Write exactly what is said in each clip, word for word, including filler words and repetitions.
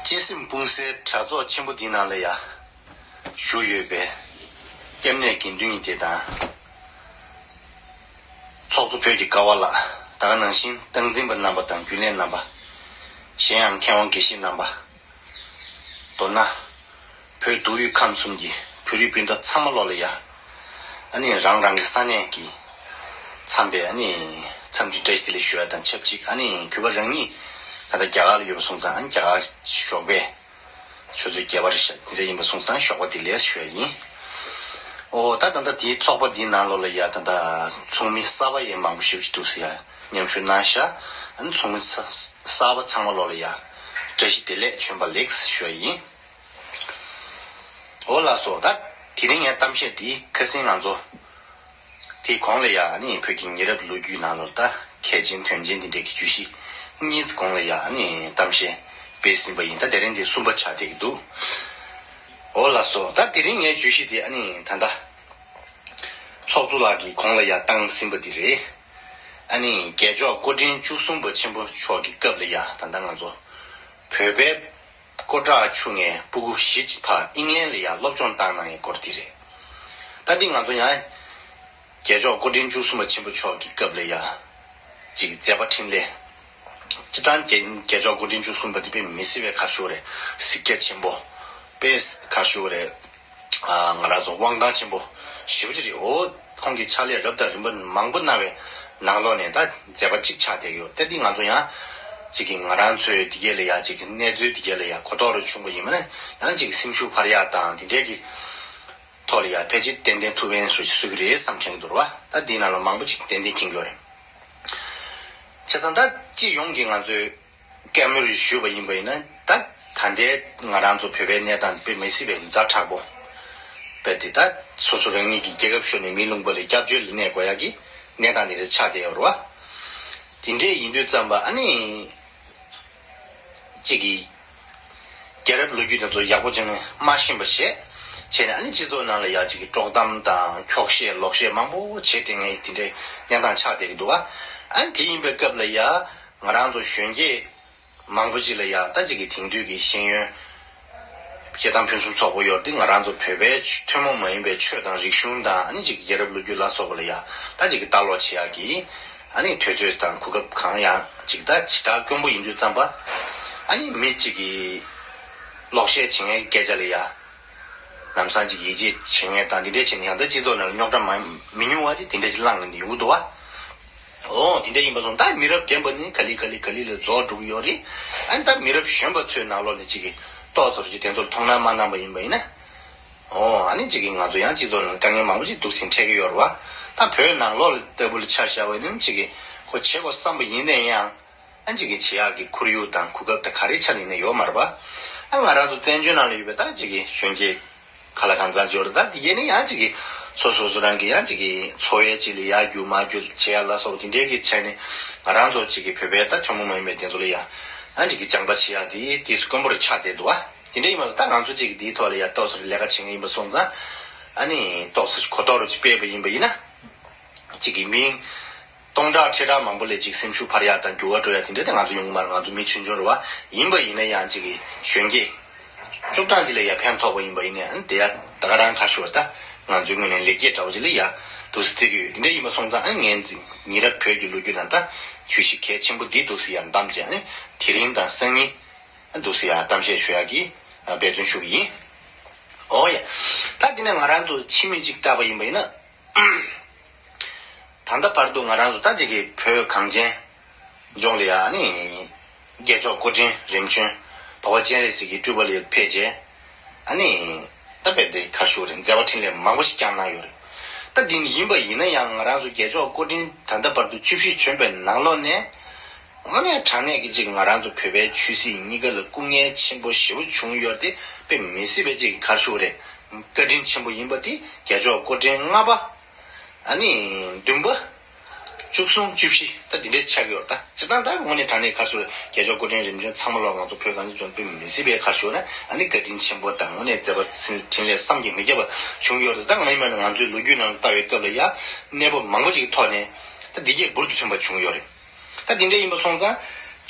གཅེས་སེམས་སྤུངས་སའི་གྲྭ་ཚོགས་ཆེན་པོ་འདི་ནང་ལ་ཡ་བཞུགས་ཡོད་པའི་སྐྱབས་གནས་དགེ་འདུན་གྱི་སྡེ་དང་། ཚོགས་གཙོ་བོད་ཀྱི་ཀ་བ་ལགས། ད་ག་ནང་བཞིན་སྟངས་འཛིན་པ་རྣམ་པ་དང་རྒྱུན་ལས་རྣམ་པ། གཞན་ཡང་མཁས་དབང་དགེ་བཤེས་རྣམ་པ། མདོར་ན། བོད་སྡུག་ཡུལ་ཁམས་གསུམ་གྱི་བོད་རིགས་སྤུན་ཟླ་ཚང་མ་ལོ་ལ་ཡ། ཨ་ནི་རང་རང་གི་ས་གནས་ཀྱི་འཚམས་པའི་ཨ་ནི་འཚམས་འདྲི་བཀྲ་ཤིས་བདེ་ལེགས་ཞུ་ཡ་དང་ཆབས་ཅིག་ཨ་ནི་གུས་པ་རང་ཉིད་ད་ལྟ་རྒྱ་གར་ལ་ཡོད་པ་སོང་ཙང་ཨ་ནི་རྒྱ་གར་ཞོགས་པའི་ཆུ་ཚོད་བརྒྱད་པ་རེད་ཤག་དེ་འདྲ་ཡིན་པ་སོང་ཙང་ཞོགས་པ་བདེ་ལེགས་ཞུ་ཡ་ཡིན། ཨོ་ད་ད་ལྟ་དེའི་ཚོགས་པ་འདིའི་ནང་ལོགས་ལ་ཡ་ད་ལྟ་ཚོགས་མི་གསར་པ་ཡང་མང་པོ་ཞེ་པོ་ཅིག་འདུག་ཟེར་ཡ་མཉམ་ཞུགས་གནང་ཤག་ཨ་ནི་ཚོགས་མི་གསར་པ་ཚང་མ་ལོགས་ལ་ཡ་བཀྲ་ཤིས་བདེ་ལེགས་བྱོན་པ་ལེགས་ཞུ་ཡ་ཡིན། ཨོ་ལགས་སོ། ད་དེ་རིང་ངའི་གཏམ་བཤད་འདི་ཁ་སང་ང་ཚོ་དེའི་གོང་ལ་ཡ་ཨ་ནི་བོད་ཀྱི་ཉེ་རབས་ལོ་རྒྱུས་ནང་ལོགས་ད་གལ་ཆེན་དོན་ཆེན་འདི་འདྲའི་གི་བརྗོད་གཞི་གཉིས་གོང་ལ་ཡ་ཨ་ནི་གཏམ་བཤད་སྤེལ་ཟིན་པ་ཡིན། ད་དེ་རིང་འདི་གསུམ་པ་ཆགས་བསྡད་ཀྱི་འདུག་ཨོ་ལགས་སོ། ད་དེ་རིང་ངའི་བརྗོད་གཞི་འདི་ཨ་ནི་ད་ལྟ་ཚོགས་གཙོ་ལགས་ཀྱིས་གོང་ལ་ཡ་བཏང་ཟིན་པ་འདི་རེད། ཨ་ནི་རྒྱལ་མཆོག་སྐུ་ཕྲེང་བཅུ་གསུམ་པ་ཆེན་པོ་མཆོག་གི་སྐབས་ལ་ཡ་ད་ལྟ་ང་ཚོ་བོད་པའི་སྐུ་དྲག་ཆུང་ངས་སྤུ་གུ་བཞི་ཕར་ཨིང་ལན་ལ་ཡ་སློབ་སྦྱོང་བཏང་གནང་ཡའི་སྐོར་དེ་རེད། ད་འདི་ང་ཚོ་ཡང་རྒྱལ་མཆོག་སྐུ་ཕྲེང་བཅུ་གསུམ་པ་ཆེན་པོ་མཆོག་གི་སྐབས་ལ་ཡ་ཅིག་མཛད་པ་འཕྲིན་ལས། སྤྱིར་བཏང་རྒྱལ་རྒྱལ་མཆོག་སྐུ་ཕྲེང་བཅུ་གསུམ་པ་དེ་དཔེ་མི་སྲིད་པའི་ག་རེ་ཞུ་དགོས་རེད། གཟི་རྒྱ་ཆེན་པོ། དཔེ་ག་རེ་ཞུ་དགོས་རེད། ང་རང་ཚོ་དབང་ཐང་ཆེན་པོ་ཞེ་པོ་ཅིག་རེད། འོ་ཁོང་གིས་ཕྱག་ལས་རབ་དང་རིམ་པ་མང་པོ་གནང་བའི་ནང་ལོགས་ནས་ད་མཛད་པ་གཅིག་ཆགས་བསྡད་ཡོད། ད་འདི་ང་ཚོ་ཡང་གཅིག་གིས་ང་རང་ཚོའི་འདི་གས་ལ་ཡ་གཅིག་གི་གནས་ཚུལ་འདི་གས་ལ་ཡ་གོ་རྟོགས་རེ་བྱུང་བ་ཡིན་པ་ན་ཡང་གཅིག་གི་སེམས་ཤུགས་འཕར་ཡག་དང་འདི་འདྲའི་གི་ཐོག་ལ་ཡ་ཕལ་ཆེར་ཏན་ཏན་ཐུགས་ཕན་གསོས་ཤིག་གསོས་ཀྱི་རེད་བསམ་མཁན་གྱི་འདུག་ར་བ། ད་འདི་ནང་ལ་མང་པོ་ཅིག་ཏན་ཏན་མཁྱེན་གྱི་ཡོད་རེད། བྱས་ཙང་ད་སྤྱི་ཡོངས་ཀྱི་ང་ཚོའི་བཀའ་མོལ་ཞུས་པ་ཡིན་པ་ཡིན་ན་ད་ད་ལྟའི་ང་རང་ཚོ་བོད་པའི་གནས་སྟངས་དཔེ་མི་སྲིད་པའི་ཛ་དྲག་པོ། དཔེ་དེ་ད་སོ་སོ་རང་ཉིད་ཀྱི་རྒྱལ་ཁབ་ཤོར་ནས་མིའི་ལུང་པ་ལ་སྐྱབས་བཅོལ་ལ་གནས་དགོས་ཡག་གི་གནས་སྟངས་དེ་འདྲ་ཆགས་བསྡད་ཡོད་རེད་བ། དེ་འདྲའི་ཡིན་དུས་ཙམ་པ་ཨ་ནི་གཅིག་གིས་རྒྱལ་རབས་ལོ་རྒྱུས་དེ་ཚོ་ཡག་པོ་བྱས་ནས་མ་ཤེས་པ་བྱས་བྱས་ནས་ཨ་ནི་སྤྱི་ཚོགས་ནང་ལ་ཡ་གཅིག་གི་དཀྲོག་གཏམ་དང་འཁྱོག་བཤད་ལོག་བཤད་མང་པོ་བྱས་བསྡད་མཁན་དེ་འདྲའི་གནས་སྟངས་ཆགས་བསྡད་ཀྱི་འདུག་བ། ཨ་ནི་དེ་ཡིན་པའི་སྐབས་ལ་ཡ་ང་རང་ཚོ་གཞོན་སྐྱེས་མང་པོ་ཅིག་ལ་ཡ་ད་ཅིག་གི་དེང་དུས་ཀྱི་ཤེས་ཡོན་སྤྱིར་བཏང་ཕུན་སུམ་ཚོགས་པོ་ཡོད་དེ་ང་རང་ཚོ་བོད་པའི་ཐུན་མོང་མ་ཡིན་པའི་ཆོས་དང་རིག་གཞུང་དང་ཨ་ནི་ཅིག་གི་རྒྱལ་རབས་ལོ་རྒྱུས་ལ་སོགས་པ་ལ་ཡ་ད་ཅིག་གི་ལྟ་ཀློག་བྱེད་ཡག་གི་ཨ་ནི་དུས་ཚོད་དང་གོ་སྐབས་གང་ཡང་ཅིག་ད་ཇི་ལྟར་དཀོན་པོ་ཡིན་དུས་ཙམ་པ་ཨ་ནི་མི་ཅིག་གི་ལོག་བཤད་བྱེད་མཁན་སྐད་ཆ་ལ་ཡ། ལམ་སང་ཅིག་ཡིད་ཆེས་བྱེད་མཁན་དང་འདི་འདྲས་བྱས་ནས་ཡང་ད་སྤྱི་ཚོགས་ནང་ལ་རྙོག་དྲ་མ་མི་ཉུང་བ་ཅིག་དེ་འདྲས་ཅིག་བསླངས་ནས་ཡོང་གི་འདུག་བ། ཨོ་དེ་འདྲས་ཡིན་པ་སོང་ད་མི་རབས་རྒན་པ་ནི་ག་ལེ་ག་ལེ་ག་ལེ་ལ་རྫོགས་འགྲོ་གི་ཡོད་རེད། ཨ་ནི་ད་མི་རབས་གཞོན་པ་ཚོའི་ནང་ལོགས་ལ་ཅིག་གི་ཏོག་ཙམ་ཅིག་དེ་ཚོར་མཐོང་སྣང་མ་གནང་པ་ཡིན་པ་ཡིན་ན། ཨོ་ཨ་ནི་ཅིག་གི་ང་ཚོ་ཡང་སྤྱི་ཚོགས་ནང་དཀའ་ངལ་མང་པོ་ཅིག་འདུག་སེ་འཕྲད་ཀྱི་ཡོད་རེད་བ། ད་བོད་ནང་ལོགས་ལ་ལྟ་བུ་ལ་ཆ་བཞག་པ་ཡིན་ན་ཅིག་གི་ཁོ་བྱེད་དགོས་བསམ་པ་ཡིན་ན་ཡང་། ཨ་ཅིག་གི་བྱེད་ཡག་གི་ཁོར་ཡུག་དང་གོ་སྐབས་དང་ག་རེ་ཆ་ནས་ཡིན་ན་ཡོད་མ་རེད་པ། ཨ་ང་རང་ཚོ་བཙན་བྱོལ་ནང་ལ་ཡོད་པའི་ད་ཅིག་གི་གཞོན་སྐྱེས་ག་ལ་གང་འཚམ་ཅིག་ཡོད་རེད། ད་དེ་གས་ནི་ཡང་ཅིག་གི་སོ་སོ་སོ་རང་གི་ཡང་ཅིག་གི་འཚོ་བའི་ཅིག་ལ་ཡར་རྒྱུག་མར་རྒྱུག་བྱེད་ཡག་ལ་སོགས་དེ་འདྲའི་གི་ཆ་ནས་ང་རང་ཚོ་ཅིག་གི་བོད་པའི་ད་ཐུན་མོང་མ་ཡིན་པའི་དེ་ཚོ་ལ་ཡང་ཨ་ཅིག་གི་སྦྱང་པ་བྱེད་ཡག་དེ་དེ་དཀོན་པོ་རུ་ཆགས་བསྡད་འདུག་བ། དེ་འདྲ་ཡིན་པ་ད་ང་ཚོ་ཅིག་གི་དེའི་ཐོག་ལ་ཡང་ཏོག་ཙམ་ལས་ཀ་བྱེད་མཁན་ཡིན་པ་སོང་ཙང་ཨ་ནི་ཏོག་ཙམ་གོ་རྟོགས་རུ་ཅིག་སྤེལ་བ་ཡིན་པ་ཡིན་ན་ཅིག་གི་མིང་། སྟོང་ཕྲག་ཁྲི་ཕྲག་མང་པོ་ལས་ཅིག་སེམས་ཤུགས་འཕར་ཡག་དང་འགྱུར་བ་འགྲོ་ཡག་དེ་འདྲ་དེ་ང་ཚོ་ཡོང་གི་མ་རེད། ང་ཚོ་མི་ཆུང་ཆུང་རེད་བ། ཡིན་པ་ཡིན་ན་ཡང་ཅིག་གི་གཞོན་སྐྱེས་བཅུ་གྲངས་ཅིག་ལ་ཡ་ཕན་ཐོགས་པ་ཡིན་པ་ཡིན་ན་ཨ་ནི་དེ་ཡ་ད་ག་རང་ཁ་ཤོར་ད་ང་ཚོའི་ངོས་ནས་ལེགས་སྐྱེས་འདྲ་བོ་ཅིག་ལ་ཡ་འདུག་སེ་བརྩི་གི་ཡོད། དེ་འདྲ་ཡིན་པ་སོང་ཙང་ཨ་ནི་ངས་ཉེ་རབས་བོད་ཀྱི་ལོ་རྒྱུས་ནང་ད་བརྗོད་གཞི་གལ་ཆེན་པོ་འདི་འདུག་སེ་ཡ་བདམས་བྱས་ཨ་ནི་དེ་རིང་དང་སང་ཉིན་ཨ་འདུག་སེ་ཡ་གཏམ་བཤད་ཞུ་ཡག་གི་འབད་བརྩོན་ཞུ་གི་ཡིན། ཨོ་ཡ། ད་དེ་ནས་ང་རང་ཚོ་ཕྱི་མིག་ཅིག་བལྟས་པ་ཡིན་པ་ཡིན་ན། ད་ལྟ་བར་དུ་ང་རང་ཚོ་ད་ཅིག་གི་བོད་གངས་ཅན་ལྗོངས་ལ་ཡ་ཨ་ནི་རྒྱལ་མཆོག་སྐུ་ཕྲེང་རིམ་བྱོན་འཕགས་པ་སྤྱན་རས་གཟིགས་ཀྱི་སྤྲུལ་པ་ལ་ཕེབས་རྗེས་ཨ་ནི་ད་དཔེ་དེ་ག་རེ་ཞུ་དགོས་རེད། མཛད་པ་འཕྲིན་ལས་མང་པོ་ཞིག་བསྐྱངས་གནང་ཡོད་རེད། ད་འདི་ནི་ཡིན་པ་ཡིན་ན་ཡང་ང་རང་ཚོ་རྒྱལ་མཆོག་སྐུ་ཕྲེང་ད་ལྟ་བར་དུ་བཅུ་བཞི་བྱོན་པའི་ནང་ལོགས་ནས་དངོས་གནས་དྲང་གནས་ཀྱི་ཅིག་ང་རང་ཚོ་བོད་པའི་ཆོས་སྲིད་གཉིས་ཀ་ལ་སྐུ་ངལ་ཆེན་པོ་ཞེ་པོ་བྱུང་ཡོད་དེ་དཔེ་མི་སྲིད་པའི་ཅིག་ག་རེ་ཞུ་དགོས་རེད། བཀའ་དྲིན་ཆེན་པོ་ཡིན་པ་དེ་རྒྱལ་མཆོག་སྐུ་ཕྲེང་ལྔ་པ། ཨ་ནི་བདུན་པ། བཅུ་གསུམ་བཅུ་བཞི་ད་འདི་འདྲའི་ཆགས་ཡོད་ད། སྤྱིར་བཏང་ད་དངོས་གནས་དྲང་གནས་ག་རེ་ཞུ་རྒྱལ་མཆོག་སྐུ་ཕྲེང་རིམ་བྱོན་ཚང་མ་ལོག་ང་ཚོ་བོད་གངས་ཅན་ལྗོངས་དཔེ་མི་སྲིད་པའི་ག་རེ་ཞུ་ན་ཨ་ནི་བཀའ་དྲིན་ཆེན་པོ་དང་དངོས་གནས་མཛད་པ་འཕྲིན་ལས་བསམ་གྱིས་མི་ཁྱབ་པ་བྱུང་ཡོད་རེད། ད་ང་ཡིན་པ་ན་ང་ཚོའི་ལོ་རྒྱུས་ནང་ལ་ལྟ་བའི་སྐབས་ལ་ཡ་གནས་བབ་མང་པོ་ཅིག་གི་ཐོག་ནས་ད་འདི་གས་འབུར་དུ་ཐོན་པ་བྱུང་ཡོད་རེད། ད་འདི་འདྲ་ཡིན་པ་སོང་ཙང་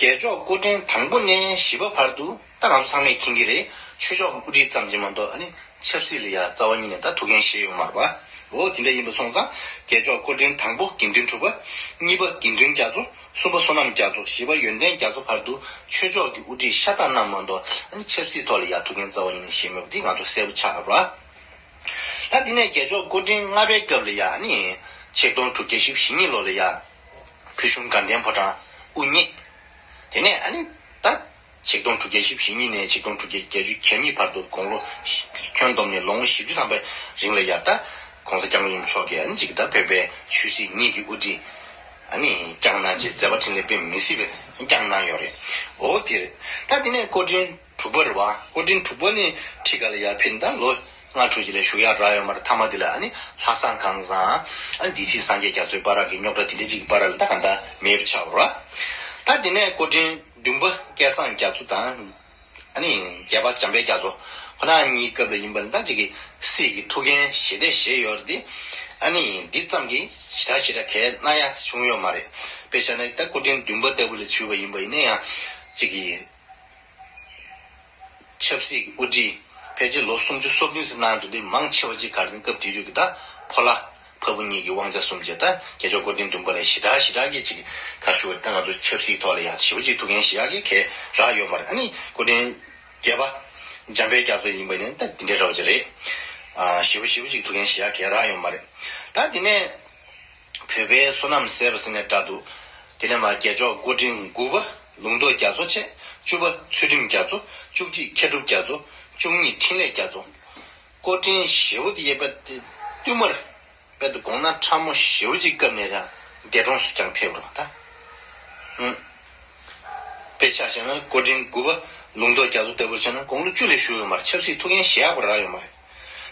རྒྱལ་མཆོག་སྐུ་ཕྲེང་དང་པོ་ནས་བཞི་པ་བར་དུ། ད་ང་ཚོ་ཚང་མས་མཁྱེན་གྱི་རེད། ཆོས་ཕྱོགས་ཀྱི་དབུ་ཁྲིད་ཙམ་གྱིས་མ་གཏོགས་ཨ་ནི་ཆབ་སྲིད་ལ་ཡ་རྩ་བ་ཉིད་ནས་ད་ཐུགས་འགན་བཞེས་ཡོད་མ་རེད་པ། འོ་དེ་འདྲ་ཡིན་པ་སོང་ཙང་རྒྱལ་མཆོག་སྐུ་ཕྲེང་དང་པོ་དགེ་འདུན་གྲུབ་པ། གཉིས་པ་དགེ་འདུན་རྒྱ་མཚོ། གསུམ་པ་བསོད་ནམས་རྒྱ་མཚོ། བཞི་པ་ཡོན་ཏན་རྒྱ་མཚོ་བར་དུ་ཆོས་ཕྱོགས་ཀྱི་དབུ་ཁྲིད་ཤ་སྟག་རྣམས་མ་གཏོགས་ཨ་ནི་ཆབ་སྲིད་ཐོག་ལ་ཡ་ཐུགས་འགན་རྩ་བ་ཉིད་ནས་བཞེས་མེད་པ་འདི་ང་ཚོ་གསལ་པོ་ཆགས་རེད་པ། ད་དེ་ནས་རྒྱལ་མཆོག་སྐུ་ཕྲེང་ལྔ་པའི་སྐབས་ལ་ཡ་ཨ་ནི་ཆིག་སྟོང་དྲུག་བརྒྱ་བཞི་བཅུ་ཞེ་གཉིས་ལོ་ལ་ཡ་ཕུལ་བྱུང་དགའ་ལྡན་ཕོ་བྲང་དབུ་བརྙེས། དེ་ནས་ཨ་ནི་ད་ཆིག་སྟོང་དྲུག་བརྒྱ་བཞི་བཅུ་ཞེ་གཉིས་ནས་ཆིག་སྟོང་དྲུག་བརྒྱ་བརྒྱད་ཅུ་གྱ་གཉིས་བར་དུ་དགུང་ལོ་ཁྱོན་བསྡོམས་ནས་ལོ་ངོ་བཞི་བཅུ་ཐམ་པའི་རིང་ལ་ཡ་ད་༸གོང་ས་༸སྐྱབས་མགོན་ཆེན་པོ་མཆོག་གིས་ཨ་ནི་ཅིག་ད་བོད་པའི་ཆོས་སྲིད་གཉིས་ཀྱི་དབུ་ཁྲིད་ཨ་ནི་བསྐྱངས་གནང་རྗེས་མཛད་པ་འཕྲིན་ལས་དཔེ་མི་སྲིད་པའི་བསྐྱངས་གནང་ཡོད་རེད། འོ་དེ་རེད། ད་དེ་ནས་སྐུ་ཕྲེང་དྲུག་པ་རེད་པ། སྐུ་ཕྲེང་དྲུག་པ་ནས་ཁྲི་ཁ་ལ་ཡར་ཕེབས་ད་ལོ་ལྔ་དྲུག་ཅིག་ལས་བཞུགས་ཡག་རག་ཡོད་མ་རེད། མཐའ་མ་དེ་ལ་ཨ་ནི་ལྷ་བཟང་ཁང་བཟང་ཨ་ནི་སྡེ་སྲིད་སངས་རྒྱས་རྒྱ་མཚོའི་བར་གྱི་རྙོག་དྲ་དེ་འདྲ་ཅིག་གི་བར་ལ་ད་ག་འདྲ་མེད་པ་ཆགས་པ་རེད་པ། ད་དེ་ནས་སྐུ་ཕྲེང་བདུན་པ་སྐལ་བཟང་རྒྱ་མཚོ་དང་། ཨ་ནི་བརྒྱད་པ་འཇམ་དཔལ་རྒྱ་མཚོ་ཁོ་རང་གཉིས་སྐབས་ལ་ཡིན་པ་ནི་ད་ཅིག་གི་སྲིད་ཀྱི་ཐུགས་འགན་ཞེ་དྲག་བཞེས་ཡོད་རེད་དེ། ཨ་ནི་འདི་ཙམ་གྱིས་ཞེ་དྲག་ཞེ་དྲག་གལ་གནང་ཡག་བྱུང་ཡོད་མ་རེད། དཔེ་བཞག་ན་ད་སྐུ་ཕྲེང་བདུན་པ་ལྟ་བུ་ལ་ཞུས་པ་ཡིན་པ་ཡིན་ན་ཡང་ཅིག་གི་ཆབ་སྲིད་ཀྱི་དབུ་ཁྲིད་ཕལ་ཆེར་ལོ་སུམ་ཅུ་སོ་བདུན་ཙམ་གནང་འདུག་དེ་མང་ཆེ་བ་ཅིག་ག་རེ་ཡིན་སྐབས་དེ་དུས་ཀྱི་ད་ཕོ་ལྷ་ཕ་བུ་གཉིས་ཀྱི་དབང་ཆ་བཟུང་བྱས་ད་རྒྱལ་མཆོག་སྐུ་ཕྲེང་བདུན་པ་ལ་ཞེ་དྲག་ཞེ་དྲག་གི་ཅིག་ག་རེ་ཞུ་དགོས་རེད། ད་ང་ཚོ་ཆབ་སྲིད་ཐོག་ལ་ཡང་ཞེ་པོ་ཅིག་ཐུགས་འགན་བཞེས་ཡག་གི་གལ་རག་ཡོད་མ་རེད། ཨ་ནི་སྐུ་ཕྲེང་བརྒྱད་པ་འཇམ་དཔལ་རྒྱ་མཚོ་ཡིན་པ་ནི་ད་དེ་འདྲའི་འདྲ་བོ་ཅིག་རེད། ཨ་ཞེ་པོ་ཞེ་པོ་ཅིག་ཐུགས་འགན་བཞེས་ཡག་གལ་རག་ཡོད་མ་རེད། ད་དེ་ནས་བོད་པའི་བསོད་ནམས་ཟད་པ་ཟེར་ནས་འདྲ་འདུག་དེ་ནས་མར་རྒྱལ་མཆོག་སྐུ་ཕྲེང་དགུ་པ་ལུང་རྟོགས་རྒྱ་མཚོ་བྱས། བཅུ་པ་ཚུལ་ཁྲིམས་རྒྱ་མཚོ། བཅུ་གཅིག་མཁས་གྲུབ་རྒྱ་མཚོ། བཅུ་གཉིས་འཕྲིན་ལས་རྒྱ་མཚོ། སྐུ་ཕྲེང་ཞེ་པོ་དེ་ཡས་པ་དེ་བསྟུད་མར་དཔེ་དེ་དགོངས་གནང་ཕྲ་མོ་ཞེ་པོ་ཅིག་སྐབས་ནས་རང་འདས་གྲོངས་སུ་ཀྱང་ཕེབས་རོགས་ད། ཧུམ། དཔེ་ཆ་བཞག་ན་སྐུ་ཕྲེང་དགུ་པ་ལུང་རྟོགས་རྒྱ་མཚོ་ལྟ་བུར་བྱས་ན་དགུང་ལོ་བཅུ་ལས་བཞུགས་ཡོད་མ་རེད། ཆབ་སྲིད་ཐུགས་འགན་བཞེས་ཡག་པ་རག་ཡོད་མ་རེད།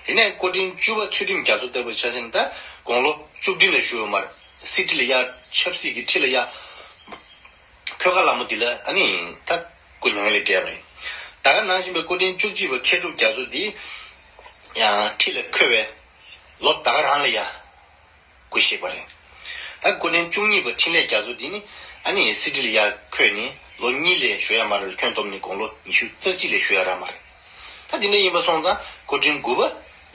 དེ་ནས་སྐུ་ཕྲེང་བཅུ་པ་ཚུལ་ཁྲིམས་རྒྱ་མཚོ་ལྟ་བུར་ཆ་བཞག་ན་ད་དགུང་ལོ་བཅུ་བདུན་ལས་བཞུགས་ཡོད་མ་རེད། སྲིད་ཁྲི་ལ་ཡ་ཆབ་སྲིད་ཀྱི་ཁྲི་ལ་ཡ་འཁོད་ཁ་ལ་མོ་འདི་ལ་ཨ་ནི་ད་སྐུ་མྱ་ངན་ལས་འདས་པ་རེད། ད་ག་ནང་བཞིན་པའི་སྐུ་ཕྲེང་བཅུ་གཅིག་པ་མཁས་གྲུབ་རྒྱ་མཚོ་འདི་ཡང་ཁྲི་ལ་འཁོད་པའི་ལོ་ད་ག་རང་ལ་ཡ་སྐུ་གཤེགས་པ་རེད། ད་སྐུ་ཕྲེང་བཅུ་གཉིས་པ་འཕྲིན་ལས་རྒྱ་མཚོ་འདི་ནི་ཨ་ནི་སྲིད་ཁྲི་ལ་ཡ་འཁོད་ནས་ལོ་གཉིས་ལས་བཞུགས་ཡ་མ་རེད། ཁྱོན་བསྡོམས་ནས་དགུང་ལོ་ཉི་ཤུ་རྩ་གཅིག་ལས་བཞུགས་ཡ་རག་མ་རེད། ད་དེ་འདྲ་ཡིན་པ་སོང་ཙང་སྐུ་ཕྲེང་དགུ་པ་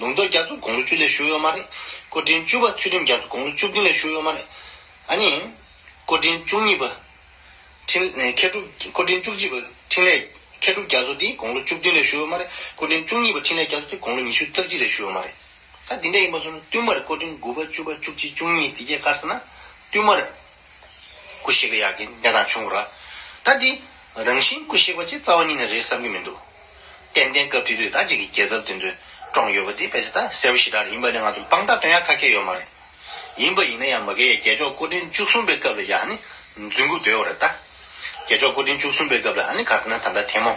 ལུང་རྟོགས་རྒྱ་མཚོ་དགུང་ལོ་བཅུ་ལས་བཞུགས་ཡོད་མ་རེད། སྐུ་ཕྲེང་བཅུ་པ་ཚུལ་ཁྲིམས་རྒྱ་མཚོ་དགུང་ལོ་བཅུ་བདུན་ལས་བཞུགས་ཡོད་མ་རེད། ཨ་ནི་སྐུ་ཕྲེང་བཅུ་གཉིས་པ་འཕྲིན་མཁས་གྲུབ། སྐུ་ཕྲེང་བཅུ་གཅིག་པ་འཕྲིན་ལས་མཁས་གྲུབ་རྒྱ་མཚོ་དེ་དགུང་ལོ་བཅུ་བདུན་ལས་བཞུགས་ཡོད་མ་རེད། སྐུ་ཕྲེང་བཅུ་གཉིས་པ་འཕྲིན་ལས་རྒྱ་མཚོ་དེ་དགུང་ལོ་ཉི་ཤུ་རྩ་གཅིག་ལས་བཞུགས་ཡོད་མ་རེད། ད་དེ་འདྲ་ཡིན་པ་སོང་ན་བསྟུད་མར་སྐུ་ཕྲེང་དགུ་པ་བཅུ་པ་བཅུ་གཅིག་བཅུ་གཉིས་དེ་གས་ག་རེ་ཟེར་ན་བསྟུད་མར་སྐུ་གཤེགས་ཡག་གི་གནས་སྟངས་བྱུང་བ་རེད། ད་འདི་རང་བཞིན་སྐུ་གཤེགས་པ་ཅིག་རྩ་བ་ཉིད་ནས་རེད་བསམ་གྱི་མི་འདུག་ཏན་ཏན་སྐབས་དེ་དུས་ད་ཅིག་གི་རྒྱལ་ཚབ་དེ་ཚོས་བཀྲོངས་ཡོད་པ་དེ་དཔེ་ཆ་ད་གསལ་པོ་ཞེ་དྲག་རེད། ཡིན་པ་ནི་ང་ཚོ་དཔང་རྟགས་སྟོན་ཡག་ཁ་ཁྱེར་ཡོད་མ་རེད། ཡིན་པ་ཡིན་ན་ཡང་མ་གི་རྒྱལ་མཆོག་སྐུ་ཕྲེང་བཅུ་གསུམ་པའི་སྐབས་ལ་ཡང་ནི་རྫུན་རྐུབ་རྡོལ་བ་རེད་ད། རྒྱལ་མཆོག་སྐུ་ཕྲེང་བཅུ་གསུམ་པའི་སྐབས་ལ་ཨ་ནི་ག་རེ་ཟེར་ན་ད་ལྟ་ཐལ་མོ་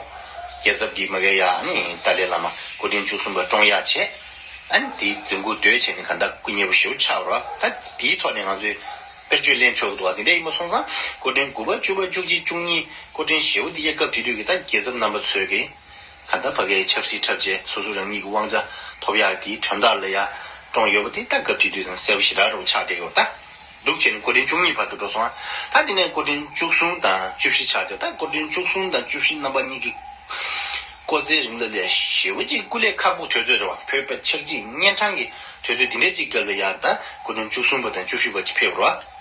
རྒྱལ་ཚབ་ཀྱིས་མ་གི་ཡ་ཨ་ནི་ཏཱ་ལའི་བླ་མ་སྐུ་ཕྲེང་བཅུ་གསུམ་པ་བཀྲོངས་ཡག་བྱས། ཨ་ནི་དེའི་རྫུན་རྐུབ་རྡོལ་བྱས་ནས་ག་འདྲ་སྐུ་མཉེལ་པོ་ཞེ་པོ་ཆགས་པ་རེད། ད་དེའི་ཐོག་ནས་ང་ཚོས་དཔེར་བརྗོད་ལེན་ཆོག་གི་འདུག་བ། དེ་འདྲ་ཡིན་པ་སོང་ཙང་སྐུ་ཕྲེང་དགུ་པ་བཅུ་པ་བཅུ་གཅིག་བཅུ་གཉིས་སྐུ་ཕྲེང་ཞེ་པོ་འདི་གའི་སྐབས་དེ་དུས་ཀྱི་ད་རྒྱལ་ཚབ་རྣམ་པ་ཚོས་ཀྱིས་ག་འདྲ་ཕ་གིའི་ཆབ་སྲིད་འཁྲབ་བྱས་སོ་སོ་རང་ཉིད་ཀྱི་དབང་ཆ་ཐོབ་ཡག་དེའི་དོན་དག་ལ་ཡ་བཀྲོངས་ཡོད་པ་དེ་ད་སྐབས་དེ་དུས་དང་གསལ་པོ་ཞེ་དྲག་རུ་ཆགས་བསྡད་ཡོད་ད། འདུག་བྱས་ནས་སྐུ་ཕྲེང་བཅུ་གཉིས་བར་དུ་འགྲོ་སོང་ང་། ད་དེ་ནས་སྐུ་ཕྲེང་བཅུ་གསུམ་དང་བཅུ་བཞི་ཆགས་བསྡད། ད་སྐུ་ཕྲེང་བཅུ་གསུམ་དང་བཅུ་བཞི་རྣམ་པ་གཉིས་ཀྱི་སྐུ་ཚེའི་རིང་ལ་ལས་ཞེ་པོ་ཅིག་སྐུ་ལས་ཁག་པོ་དུས་ཚོད་རེད་བ། བོད་པའི་ཆགས་འཇིག་གཉན་འཕྲང་གི་དུས་ཚོད་འདི་འདྲ་ཅིག་སྐབས་ལ་ཡ་ད་སྐུ་ཕྲེང་བཅུ་གསུམ་པ་དང་བཅུ་བཞི་པ་ཅིག་ཕེབས་རེད་བ།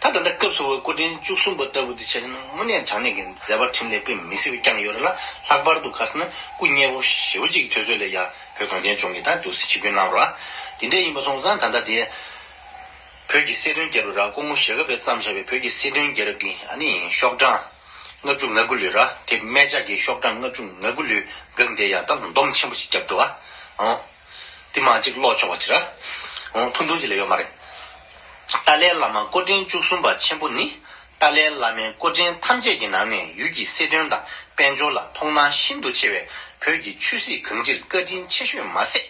ད་ད་ལྟ་སྐབས་སུ་བབས་སྐུ་ཕྲེང་བཅུ་གསུམ་པ་ལྟ་བུ་དེ་བྱས་ན་དངོས་གནས་དྲང་གནས་ཀྱི་མཛད་པ་འཕྲིན་ལས་དཔེ་མི་སྲིད་པ་བསྐྱངས་ཡོད་རེད་ལ། ལྷག་པར་དུ་ག་རེ་ཟེར་ན་སྐུ་མཉེལ་པོ་ཞེ་པོ་ཅིག་གི་དུས་ཚོད་ལ་ཡ་བོད་གངས་ཅན་ལྗོངས་ཀྱི་ད་འདུག་སེ་ཆིབས་བསྒྱུར་གནང་རོགས། དེ་འདྲ་ཡིན་པ་སོང་ཙང་ད་ལྟ་དེ་བོད་ཀྱི་གསལ་སྒྲོན་རྒྱལ་པོ་ར་སྐུ་ངོ་ཞྭ་སྒབ་པས་བརྩམས་བཞག་པའི་བོད་ཀྱི་གསལ་སྒྲོན་རྒྱལ་རབས་ཀྱི་ཨ་ནི་ཤོག་གྲངས་ལྔ་བཅུ་ང་དགུ་ལོས་ར། དེ་སྨད་ལྕགས་ཀྱི་ཤོག་གྲངས་ལྔ་བཅུ་ང་དགུ་ལོས་འགངས་དེ་ཡ་ད་འདོམ་ཆེན་པོ་ཞིག་བརྒྱབ་འདུག་ཨ། ཨོ། དེ་མ་གཅིག་ཀློག་ཆོག་པ་ཅིག་ར། འོང་ཐུང་ཐུང་ཅིག་ལས་ཡོད་མ་རེད། ཏཱ་ལའི་བླ་མ་སྐུ་ཕྲེང་བཅུ་གསུམ་པ་ཆེན་པོ་ནི། ཏཱ་ལའི་བླ་མའི་སྐུ་ཕྲེང་ཐམས་ཅད་ཀྱི་ནང་ནས་ཡུལ་གྱི་གསལ་སྒྲོན་དང་དཔལ་འབྱོར་ལ་མཐོང་སྣང་ཤིན་ཏུ་ཆེ་བས་བོད་ཀྱི་ཆོས་སྲིད་གང་ཅིར་བཀའ་དྲིན་ཆེ་ཤོས་མ་ཟད།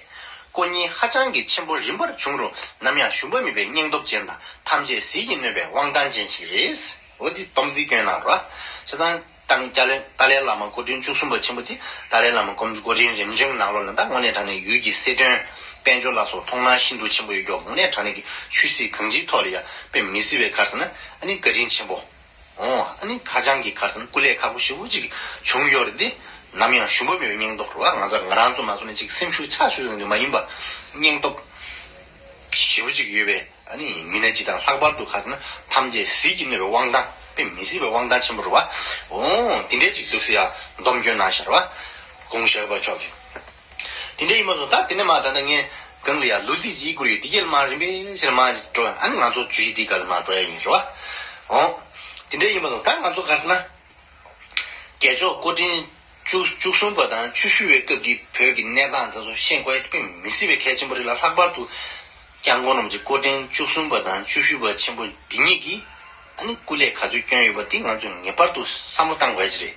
སྐུ་ཉིད་ཧ་ཅང་གི་ཆེན་པོ་རིམ་པར་བྱུང་རུང་ནམ་ཡང་ཞུམ་པ་མེད་པའི་སྙིང་སྟོབས་ཅན་དང་ཐམས་ཅད་ཟིལ་གྱིས་གནོན་པའི་དབང་ཐང་ཅན་ཞིག་རེད། འོ་འདི་སྡོམ་འདི་སྐྱོན་གནང་རོགས། བྱས་ཙང་། དང་། ཏཱ་ལའི་ཏཱ་ལའི་བླ་མ་སྐུ་ཕྲེང་བཅུ་གསུམ་པ་ཆེན་པོ་དེ་ཏཱ་ལའི་བླ་མ་སྐུ་སྐུ་ཕྲེང་རིམ་བྱོན་ནང་ལོགས་ལ་ད་དངོས་གནས་དྲང་གནས་ཡུལ་གྱི་གསལ་སྒྲོན། དཔལ་འབྱོར་ལ་སོགས་མཐོང་སྣང་ཤིན་ཏུ་ཆེན་པོ་ཡོད་ཀྱང་དངོས་གནས་དྲང་གནས་ཀྱི་ཆོས་སྲིད་གང་ཅིའི་ཐོག་ལ་ཡང་དཔེ་མི་སྲིད་པའི་ག་རེ་ཟེར་ན་ཨ་ནི་བཀའ་དྲིན་ཆེན་པོ། འོ་ཨ་ནི་ཁ་བྱང་གི་ག་རེ་ཟེར་ན་སྐུ་ལས་ཁག་པོ་ཞེ་པོ་ཅིག་བྱུང་ཡོད་རེད་དེ། ནམ་ཡང་ཞུམ་པ་མེད་པའི་སྙིང་སྟོབས་རེད་བ། ང་ཚོ་ང་རང་ཚོ་མ་སོང་ནས་ཅིག་སེམས་ཤུགས་ཆག་ཆོག་ཡོང་དུས་མ་ཡིན་པ། སྙིང་སྟོབས་ཞེ་པོ་ཅིག་ཡོད་པའི་ཨ་ནི་མི་སྣ་ཅིག་དང་། ལྷག་པར་དུ་ག་ཟེར་ན་ཐམས་ཅད་ཟིལ་གྱིས་གནོན་པའི་དབང་ཐང་། དཔེ་མི་སྲིད་པའི་དབང་ཐང་ཆེན་པོ་རེད་བ། འོ་དེ་འདྲའི་ཅིག་འདུག་སེ་ཡ་སྡོམ་སྐྱོན་གནང་ཤར་བ། གུང་ཞབས་པ་མཆོག་གིས། དེ་འདྲ་ཡིན་པ་སོང་ད་དེ་ནས་མ་ད་ལྟ་ངས་གང་ལ་ཡ་ལོ་ཚིགས་ཅིག་བསྐུར་ཡོད། དེ་གྱད་ལ་མ་རིམ་པས་ཕྱིར་མ་འགྲོ། ཨ་ནི་ང་ཚོ་བརྗོད་གཞི་དེའི་སྒང་ལ་མ་འགྲོ་ཡ་ཡིན་རེད་བ། འོ། དེ་འདྲ་ཡིན་པ་སོང་ད་ང་ཚོ་ག་ཟེར་ན། རྒྱལ་མཆོག་སྐུ་ཕྲེང་བཅུ་བཅུ་གསུམ་པ་དང་བཅུ་བཞི་པའི་སྐབས་ཀྱི་བོད་ཀྱི་གནས་སྟངས་དེ་ཚོ་ཤེས་དགོས་ཡ་དཔེ་མི་སྲིད་པའི་གལ་ཆེན་པོ་རེད་ལ། ལྷག་པར་དུ་སྐྱབས་མགོན་རིན་པོ་ཆེ་སྐུ་ཕྲེང་བཅུ་གསུམ་པ་དང་བཅུ་བཞི་པ་ཆེན་པོ་འདི་ཉིད་ཀྱིས་ཨ་ནི་སྐུ་ལས་ག་ཚོད་བསྐྱོན་ཡོད་པ་འདི་ང་ཚོས་ངེས་པར་དུ་བསམ་བློ་བཏང་དགོས་ཡ་ཅིག་རེད།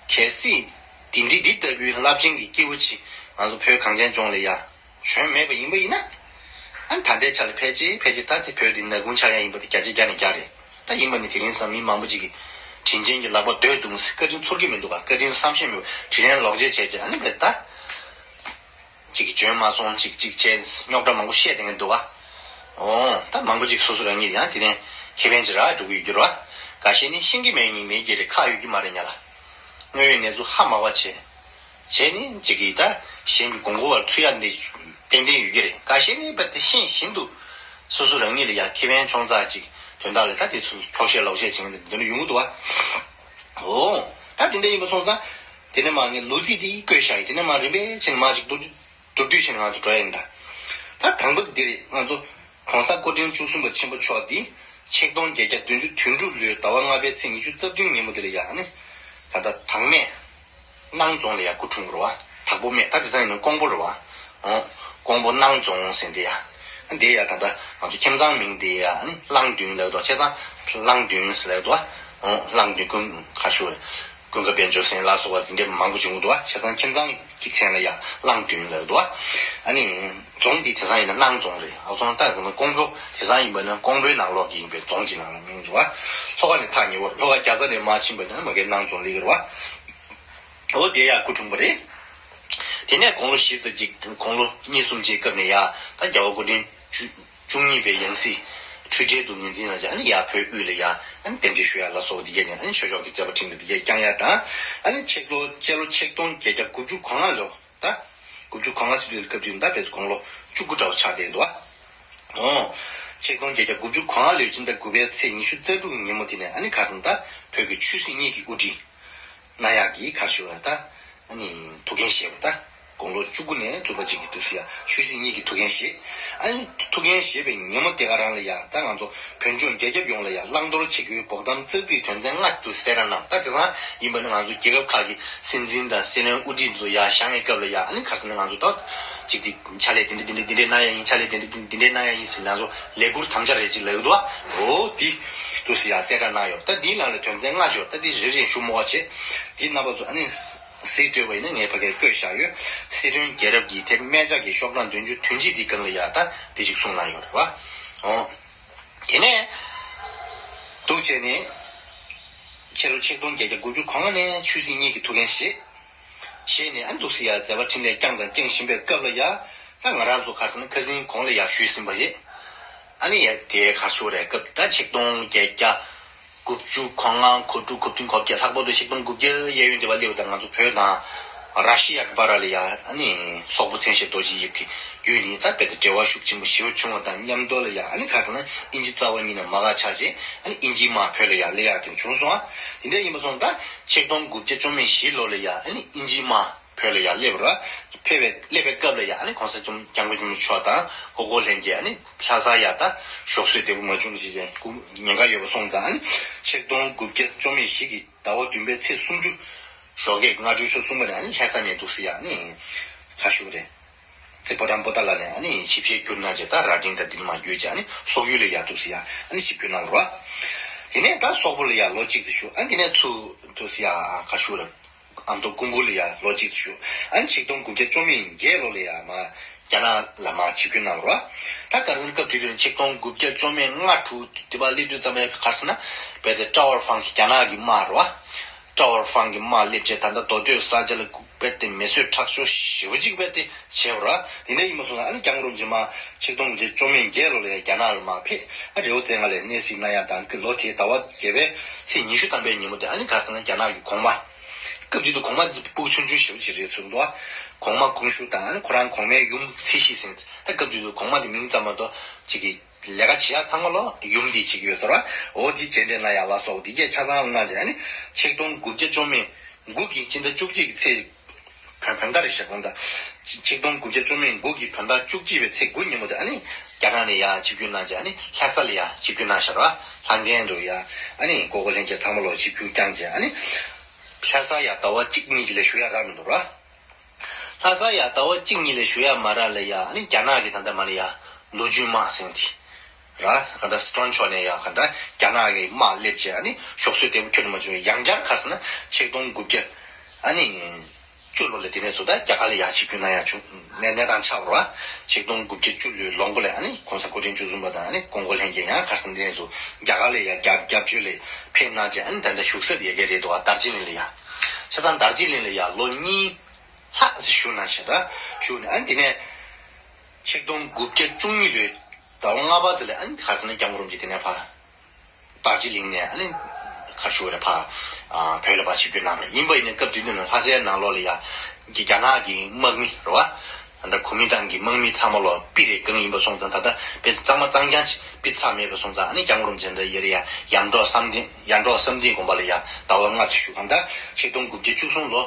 གལ་སྲིད་དེ་འདྲའི་འདི་ལྟ་བུའི་རླབས་ཆེན་གྱི་སྐྱེས་བུ་ཅིག་ང་ཚོ་བོད་གངས་ཅན་ལྗོངས་ལ་ཡ་བྱོན་མེད་པ་ཡིན་པ་ཡིན་ན། ཨ་ནི་ད་ལྟའི་ཆ་ལ་ཕལ་ཆེར་ཕལ་ཆེར་ད་དེ་བོད་འདི་ནག་ཁུང་ཆགས་ཡ་ཡིན་པ་དེ་བརྒྱ་ཆ་བརྒྱ་ནས་བརྒྱ་རེད། ད་ཡིན་པ་ནི་དེ་རིང་སང་མི་མང་པོ་ཅིག་གིས་དྲིན་ཅན་གྱི་ལག་པ་རྡོས་བརྡུངས་ཟེར། བཀའ་དྲིན་ཚོར་གྱི་མི་འདུག་ག་བཀའ་དྲིན་བསམ་ཤེས་མེད་པ། དྲིན་ལན་ལོག་འཇལ་བྱས་བྱས། ཨ་ནི་བས་ད་ཅིག་གིས་འཇོན་མ་སོང་། ཅིག་ཅིག་བྱས་རྙོག་དྲ་མང་པོ་བཤད་བསྡད་མཁན་འདུག་ག་འོ་ད་མང་པོ་ཅིག་སོ་སོ་རང་ཉིད་ཡང་དེ་ནས་ཁེ་ཕན་ཅིག་རག་འགྲོ་གི་ཡོད་རྒྱུ་རེད་བ། འགའ་ཤས་ནི་ཤེས་ཀྱི་མེད་ཉིན་མེད་ཀྱི་རེད། ཁག་ཡོད་ཀྱི་མ་རེད་ཉ་ལ། དངོས་ཡོད་གནས་ཚུལ་ཧ་མ་གོ་བ་བྱས། བྱས་ནས་ཅིག་གིས་ད་གཞན་གྱི་མགོ་སྐོར་བར་ཚུད་ཡ་འདི་ཏན་ཏན་ཡོད་ཀྱི་རེད། འགའ་ཤས་ནི་རྦད་དེ་ཤེས་བཞིན་དུ་སོ་སོ་རང་ཉིད་ལ་ཡ་ཁེ་ཕན་ཆུང་ཙག་ཅིག་དོན་དག་ལ་ད་དེ་ཚོ་འཁྱོག་བཤད་ལོག་བཤད་བྱེད་མཁན་དེ་འདྲ་ཡོང་གི་འདུག་བ། འོ། ད་དེ་འདྲ་ཡིན་པ་སོང་ཙང་དེ་ནས་མ་ངས་ལོ་ཚིགས་དེ་བཀོད་བཞག་ཡིན། དེ་ནས་མ་རིམ་པས་ཕྱིན་མ་ཅིག་མདོར་བསྡུས་ཕྱིན་ང་ཚོ་འགྲོ་ཡ་ཡིན། ད་ད་དང་པོ་དེ་འདི་རེད། ང་ཚོ་༸གོང་ས་སྐུ་ཕྲེང་བཅུ་གསུམ་པ་ཆེན་པོ་མཆོག་འདི་ཆིག་སྟོང་བརྒྱད་བརྒྱ་བདུན་ཅུ་དོན་དྲུག་ལོའི་ཟླ་བ་ལྔ་པའི་ཚེས་ཉི་ཤུ་རྩ་བདུན་ཉིན་མོ་དེ་ལ་ཡ་ཨ་ནི་ད་ལྟ་དྭངས་མས་སྣང་རྫོང་ལ་ཡ་སྐུ་འཁྲུངས་པ་རེད་བ། དྭགས་པོ་སྨད། ད་དེང་སང་ཡིན་ན་ཀོང་པོ་རེད་བ། འོ། ཀོང་པོ་སྣང་རྫོང་ཟེར་འདི་ཡ། འདི་ཡ་ད་ལྟ་ང་ཚོ་ཁྱིམ་ཚང་མིང་འདི་ཡ་ཨ་ནི་གླང་མདུན་ལབ་འདུག་བྱས་ཙང་གླང་མདུན་ཟེར་ལབ་འདུག་འོ། གླང་མདུན་ཀུན་ཁ་ཤོར་ཀུན་དགའ་དཔལ་འབྱོར་ཟེར་ལ་སོགས་པ་འདི་འདྲའི་མང་པོ་བྱུང་འདུག་བྱས་ཙང་ཁྱིམ་ཚང་གི་མཚན་ལ་ཡ་གླང་མདུན་ལབ་འདུག་ཨ་ནི་རྫོང་འདི་དེང་སང་ཡིན་ན་སྣང་རྫོང་རེད། ཨ་ཚོང་ད་ཀོང་པོ་དེང་སང་ཡིན་པ་ན་ཀོང་པོའི་ནང་ལོགས་ཀྱི་ཡིན་པའི་རྫོང་གཅིག་ནང་ལ་མིང་འདུག་ལྷོ་ཁ་ནས་ཐག་ཉེ་བོ། ལྷོ་ཁ་རྒྱ་ཚ་ནས་མར་ཕྱིན་པ་ན་མ་གིའི་སྣང་རྫོང་སླེབས་ཀྱི་རེད་བ། འོ་དེ་ཡ་སྐུ་འཁྲུངས་པ་རེད། དེ་ནས་དགུང་ལོ་བཞི་ཙམ་ཅིག་དགུང་ལོ་གཉིས་གསུམ་ཅིག་སྐབས་ནས་ཡ་ད་རྒྱལ་བ་སྐུ་ཕྲེང་བཅུ་བཅུ་གཉིས་པའི་ཡང་སྲིད་འཁྲུལ་བྲལ་དུ་ངོས་འཛིན་གནང་བྱས། ཨ་ནི་ཡ་བོད་དབུས་ལ་ཡ་ཨ་ནི་གདན་འདྲེན་ཞུ་ཡ་ལ་སོགས་པ་འདི་གས་ནས་ཨ་ནི་ཆོས་ཕྱོགས་ཀྱི་མཛད་པ་ཁྲིམས་དང་འདི་གས་བསྐྱངས་ཡ་དང་། ཨ་ནི་ཕྱི་ལོ་སྤྱི་ལོ་ཆིག་སྟོང་བརྒྱད་བརྒྱ་དགུ་བཅུ་གོ་ལྔ་ལོ། ད་དགུ་བཅུ་གོ་ལྔ་ཟེར་དུས་སྐབས་དུས་ད་བས་དགུང་ལོ་བཅུ་དགུ་འདྲ་བོ་ཆགས་བསྡད་འདུག་ཨ། འོ། ཆིག་སྟོང་བརྒྱད་བརྒྱ་དགུ་བཅུ་གོ་ལྔ་ལོའི་ཕྱི་ཟླ་དགུ་པའི་ཚེས་ཉི་ཤུ་རྩ་དྲུག་ཉིན་མོ་དེ་ནས་ཨ་ནི་ག་རེ་ཟེར་ན་ད་བོད་ཀྱི་ཆོས་སྲིད་གཉིས་ཀྱི་དབུ་ཁྲིད་གནང་ཡག་གི་ག་རེ་ཞུ་དགོས་རེད། ད་ཨ་ནི་ཐུགས་འགན་བཞེས་པ། ད་དགུང་ལོ་བཅུ་དགུ་ནས་བཙུན་པ་ཅིག་གི་འདུག་སེ་ཡ་ཆོས་སྲིད་གཉིས་ཀྱི་ཐུགས་འགན་བཞེས། ཨ་ནི་ཐུགས་འགན་བཞེས་པའི་ཉིན་མོ་དེ་ག་རང་ལ་ཡ་ད་ང་ཚོ་བོད་ལྗོངས་རྒྱ་ཁྱབ་ཡོངས་ལ་ཡ་བླང་དོར་བྱེད་རྒྱུའི་འབོག་གཏམ་ཙག་ཙིག་དོན་ཚན་ལྔ་འདུག་སེ་གསལ་བསྒྲགས་གནང་། ད་དེང་སང་ཡིན་པ་ནི་ང་ཚོ་རྒྱལ་ཁབ་ཁག་གི་སྲིད་འཛིན་དང་སྲིད་བློན་དབུ་ཁྲིད་ཚོ་ཡར་བཞེངས་པའི་སྐབས་ལ་ཡ་ཨ་ནི་ག་རེ་ཟེར་ན་ང་ཚོ་ད་ཅིག་ཅིག་ཕྱག་ལས་དེ་འདྲ་དེ་འདྲ་དེ་འདྲ་གནང་ཡ་ཡིན། ཕྱག་ལས་དེ་འདྲ་དེ་འདྲ་གནང་ཡ་ཡིན་ཟེར་ང་ཚོ་ལས་འཁུར་དམ་བཅའ་རེ་ཅིག་ལབ་ཀྱི་འདུག་འོ་དེ་འདུག་སེ་ཡ་གསལ་བསྒྲགས་གནང་ཡོད། ད་དེའི་ནང་ལ་དོན་ཚན་ལྔ་ཡོད། ད་དེ་རེ་རེ་ཞུ་མི་དགོས་པ་བྱས། དེ་རྣམ་པ་ཚོ་ཨ་ནི་གཟིགས་འདོད་པ་ཡིན་ན་ངས་ཕ་གིར་བཀོད་བཞག་ཡོད། སྲིད་དོན་རྒྱལ་རབས་ཀྱི་དེབ་སྨད་ལྕགས་ཀྱི་ཤོག་གྲངས་བདུན་ཅུ་དོན་གཅིག་དེ་སྒང་ལ་ཡ་ད་དེ་ཅིག་གསུངས་གནང་ཡོད་རེད་བ། འོ། དེ་ནས་འདུག་བྱས་ནས་ཕྱི་ལོ་ཆིག་སྟོང་བརྒྱད་བརྒྱ་དགུ་བཅུ་གོ་ལྔ་ནས་ཆོས་སྲིད་གཉིས་ཀྱི་ཐུགས་འགན་བཞེས། བཞེས་ནས་ཨ་འདུག་སེ་ཡ་མཛད་པ་འཕྲིན་ལས་བསྐྱངས་དང་བསྐྱང་བཞིན་པའི་སྐབས་ལ་ཡ། ད་ང་རང་ཚོ་ག་རེ་ཟེར་ན་ཁ་སང་གོང་ལ་ཡ་ཞུས་ཟིན་པ་རེད། ཨ་ནི་ཡ་དེ་ག་རེ་ཞུ་དགོས་རེད། སྐབས་ད་ཆིག་སྟོང་བརྒྱད་བརྒྱ་དགུ་བཅུ་གོ་ལྔ་གོ་དྲུག་གོ་བདུན་གོ་བརྒྱད། ལྷག་པར་དུ་ཆིག་སྟོང་དགུ་བརྒྱ་གཡས་གཡོན་དེ་བ་སླེབས་པ་དང་ང་ཚོ་བོད་དང་ར་ཤི་ཡ་གི་བར་ལ་ཡ་ཨ་ནི་སོག་པོ་མཚན་ཤས་རྡོ་རྗེ་དབྱིབས་ཀྱི་བརྒྱུད་ནས་ད་རྦད་དེ་འབྲེལ་བ་ཤུགས་ཆེན་པོ་ཞེ་པོ་བྱུང་བ་དང་མཉམ་དུ་ལ་ཡ་ཨ་ནི་ག་རེ་ཟེར་ན་དབྱིན་ཇི་རྩ་བ་ཉིད་ནས་མ་དགའ་ཆགས་བྱས། ཨ་ནི་དབྱིན་ཇིའི་དམག་བོད་ལ་ཡ་སླེབས་ཡག་དེ་བྱུང་སོང་། ཨ་དེ་འདྲ་ཡིན་པ་སོང་ད་ཆིག་སྟོང་དགུ་བརྒྱ་བཅུ་མེད་བཞི་ལོ་ལ་ཡ་ཨ་ནི་དབྱིན་ཇིའི་དམག་བོད་ལ་ཡ་སླེབས་ར། ཕེབས་པའི་སླེབས་པའི་སྐབས་ལ་ཡ་ཨ་ནི་གོང་ས་མཆོག་སྐྱབས་མགོན་ཆེན་པོ་མཆོག་དང་ཀོ་ཀོ་ལྷན་རྒྱས་ཨ་ནི་ལྷ་སར་ཡ་ད་ཞོགས་ཟས་བདེ་པོ་མ་བྱུང་ཞེས་ཀྱང་ཉེན་ཁ་ཡོད་པ་སོང་ཙང་། ཨ་ནི་ཆིག་སྟོང་དགུ་བརྒྱ་བཅུ་མེད་བཞི་གི་ཟླ་བ་བདུན་པའི་ཚེས་སུམ་ཅུ་ཞོགས་ཀས་སྔ་དྲོའི་ཆུ་གསུམ་པ་ནས་ཨ་ནི་ལྷ་ས་ནས་འདུག་སེ་ཡ་ཨ་ནི་ག་རེ་ཞུ་དགོས་རེད། རྩེ་ཕོ་བྲང་པོ་ཏཱ་ལ་ནས་ཨ་ནི་ཆིབས་ཞལ་བསྒྱུར་གནང་བྱས། ད་རྭ་སྒྲེང་དང་འདི་ནས་མར་བརྒྱུད་བྱས་ཨ་ནི་སོག་ཡུལ་ལ་ཡ་འདུག་སེ་ཡ་ཨ་ནི་ཆིབས་བསྒྱུར་གནང་བ་རེད་བ། དེ་ནས་ད་སོག་པོ་ལ་ཡ་ལོ་གཅིག་ཙམ་བཞུགས། ཨ་ནི་དེ་ནས་ཚུར་འདུག་སེ་ཡ་ག་རེ་ཞུ་དགོས་རེད། ཨ་མདོ་ཀུང་པོ་ལ་ཡ་ལོ་གཅིག་བཞུགས། ཨ་ནི་ཆིག་སྟོང་དགུ་བརྒྱ་བཅུ་མེད་བརྒྱད་ལོ་ལ་ཡ་མར་རྒྱ་ནག་ལ་མར་ཆིབས་བསྒྱུར་གནང་བ་རེད་བ། ད་ག་རེ་ཟེར་ན་སྐབས་དེ་དུས་ཆིག་སྟོང་དགུ་བརྒྱ་བཅུ་མེད་ལྔ་དྲུག་དེ་བ་སླེབས་དུས་ཙམ་པའི་ག་རེ་ཟེར་ན་རྦད་དེ་ཀྲའོ་ཧྥང་གི་རྒྱ་ནག་གི་དམག་རེད་བ། ཀྲའོ་ཧྥང་གི་དམག་སླེབས་བྱས་ད་ལྟ་མདོ་སྟོད་ས་ཆ་ལ་རྦད་དེ་མེ་གསོད་ཁྲག་སྦྱོར་ཞེ་པོ་ཅིག་རྦད་དེ་བྱས་པ་རེད་བ། དེ་འདྲ་ཡིན་པ་སོང་ཙང་ཨ་ནི་སྐྱབས་མགོན་རིན་པོ་ཆེ་མར་ཆིག་སྟོང་དགུ་བརྒྱ་བཅུ་མེད་བརྒྱད་ལོ་ལ་ཡ་རྒྱ་ནག་ལ་མར་ཕེབས། ཨ་རི་བོ་རྩེ་ལྔ་ལ་གནས་གཟིགས་གནང་ཡ་དང་། ལོ་དེའི་ཟླ་བ་བརྒྱད་པའི་ཚེས་ཉི་ཤུ་ཐམ་པའི་ཉིན་མོ་དེ་ཨ་ནི་ག་རེ་ཟེར་ན་རྒྱ་ནག་གི་གོང་མ་ཀི་ དུས་དུ་གོང་མ་དེ་སྤུ་གུ་ཆུང་ཆུང་ཞེ་པོ་ཅིག་རེད་ཟེར་འདུག་གོང་མ་ཀུང་ཤུ་དང་ཨ་ནི་ཁོ་རང་གོང་མའི་ཡུམ་ཚེ་ཤི་ཟེར། ད་སྐབས་དུས་དུ་གོང་མ་དེ་མིང་ཙམ་མ་གཏོགས་ཅིག་གི་ལས་ཀ་བྱེད་ཡག་ཚང་མ་ལོ་ཡུམ་འདིས་བྱེད་ཀྱི་ཡོད་ཟེར་བ། འོ་དེ་རྗེས་འདྲེན་གནང་ཡག་ལ་སོགས་འདི་གས་ཆ་ཚང་གནང་བྱས། ཨ་ནི་ཆིག་སྟོང་དགུ་བརྒྱ་བཅུ་མེད་དགུ་གི་སྤྱི་ཟླ་བཅུ་གཅིག་གི་ཚེས། བོད་བོད་ཟླ་རེད་ཤག་དགོངས་དག་ཆིག་སྟོང་དགུ་བརྒྱ་བཅུ་མེད་དགུ་གི་བོད་ཟླ་བཅུ་གཅིག་པའི་ཚེས་དགུ་ཉིན་མོ་དེ་ཨ་ནི་རྒྱ་ནག་ནས་ཡར་ཆིབས་བསྒྱུར་གནང་བྱས། ཨ་ནི་ལྷ་ས་ལ་ཡར་ཆིབས་བསྒྱུར་གནང་ཤག་ར། ལྷ་ལྡན་དུ་ཡར་ཨ་ནི་ཀོ་ཀོ་ལྷན་རྒྱས་ཚང་མ་ལོ་ཆིབས་བསྒྱུར་བསྐྱངས་བྱས། ཨ་ནི་ལྷ་ས་ཡར་ཟླ་བ་གཅིག་གཉིས་ཅིག་ལས་བཞུགས་ཡག་རག་མི་འདུག་ར། ལྷ་ས་ཡར་ཟླ་བ་གཅིག་གཉིས་ལས་བཞུགས་ཡག་མ་རག་ལ་ཡ། ཨ་ནི་རྒྱ་ནག་གི་ད་ལྟ་མ་ལ་ཡ་ལོ་རྒྱུས་དམག་ཟེར་དེ་ར། ག་ད་སི་ཁྲོན་ཕྱོགས་ནས་ཡ་ག་ད་རྒྱ་ནག་གི་དམག་སླེབས་བྱས། ཨ་ནི་ཞོགས་ཟོག་བདེ་པོ་ཁྱོན་ནས་མ་བྱུང་བའི་ཡང་བསྐྱར་ག་རེ་ཟེར་ན་ཆིག་སྟོང་དགུ་བརྒྱ་ཨ་ནི་བཅུ་ལོ་ལ་དེ་ནས་ཚུར་ད་རྒྱ་གར་ལ་ཡ་ཆིབས་བསྒྱུར་གནང་ཡག་བྱུང་། གནས་གནས་སྟངས་ཆགས་པ་ར། ཆིག་སྟོང་དགུ་བརྒྱ་བཅུ་ལོའི་ལོ་མགོ་ལ་ཨ་ནི་གོང་ས་སྐུ་ཕྲེང་བཅུ་གསུམ་པ་དང་ཨ་ནི་ཀོང་ཀོ་ལྷན་རྒྱས་ཡང་ག་རེ་ཟེར་ན་དེ་ནས་ཚུར་རྒྱ་གར་ལ་ཡ་རྒྱབ་རྒྱབ་སྐྱོར་ལ་ཕེབས་གནང་བྱས། ཨ་ནི་ད་ལྟ་བཞུགས་ས་དེ་ཡ་གི་རེད་འདུག་བ། དར་ཇི་ལིང་ལ་ཡ། བྱས་ཙང་དར་ཇི་ལིང་ལ་ཡ་ལོ་གཉིས་ལྷག་ཙམ་བཞུགས་གནང་ཤག་ར། བཞུགས་ནས་ཨ་ནི་དེ་ནས་ཆིག་སྟོང་དགུ་བརྒྱ་བཅུ་གཉིས་ལོའི་ཟླ་བ་ལྔ་པ་དེ་ལ་ཨ་ནི་ག་རེ་ཟེར་ན་སྐྱབས་མགོན་རིན་པོ་ཆེ་དེ་ནས་ཕར་དར་ཇི་ལིང་ནས་ཨ་ནི་ག་རེ་ཞུ་དགོས་རེད། ཕར་ཨ་བོད་ལ་ཕར་ཆིབས་བསྒྱུར་གནང་བ་རེད། ཡིན་པ་ཡིན་ནའི་སྐབས་དེ་དུས་ནས་ལྷ་སའི་ནང་ལོགས་ལ་ཡ་གི་རྒྱ་ནག་གི་དམག་མི་རེད་བ། ད་གོ་མིན་ཏང་གི་དམག་མི་ཚང་མ་ལོ་པི་རེ་གང་ཡིན་པ་སོང་ཙང་། ད་ལྟ་དཔེ་གཙང་མ་གཙང་རྐྱང་ཅིག་པི་ཚ་མེད་པ་སོང་ཙང་། ཨ་ནི་སྐྱབས་མགོན་རིན་པོ་ཆེ་འདི་ཡ་རེ་ཡ་ཡར་འབྲོག་བསམ་གཏན་ཡར་འབྲོག་བསམ་གཏན་དགོན་པ་ལ་ཡ་ཟླ་བ་ལྔ་ཙམ་བཞུགས། གང་ལྟར་ཆིག་སྟོང་དགུ་བརྒྱ་བཅུ་གསུམ་ལོ་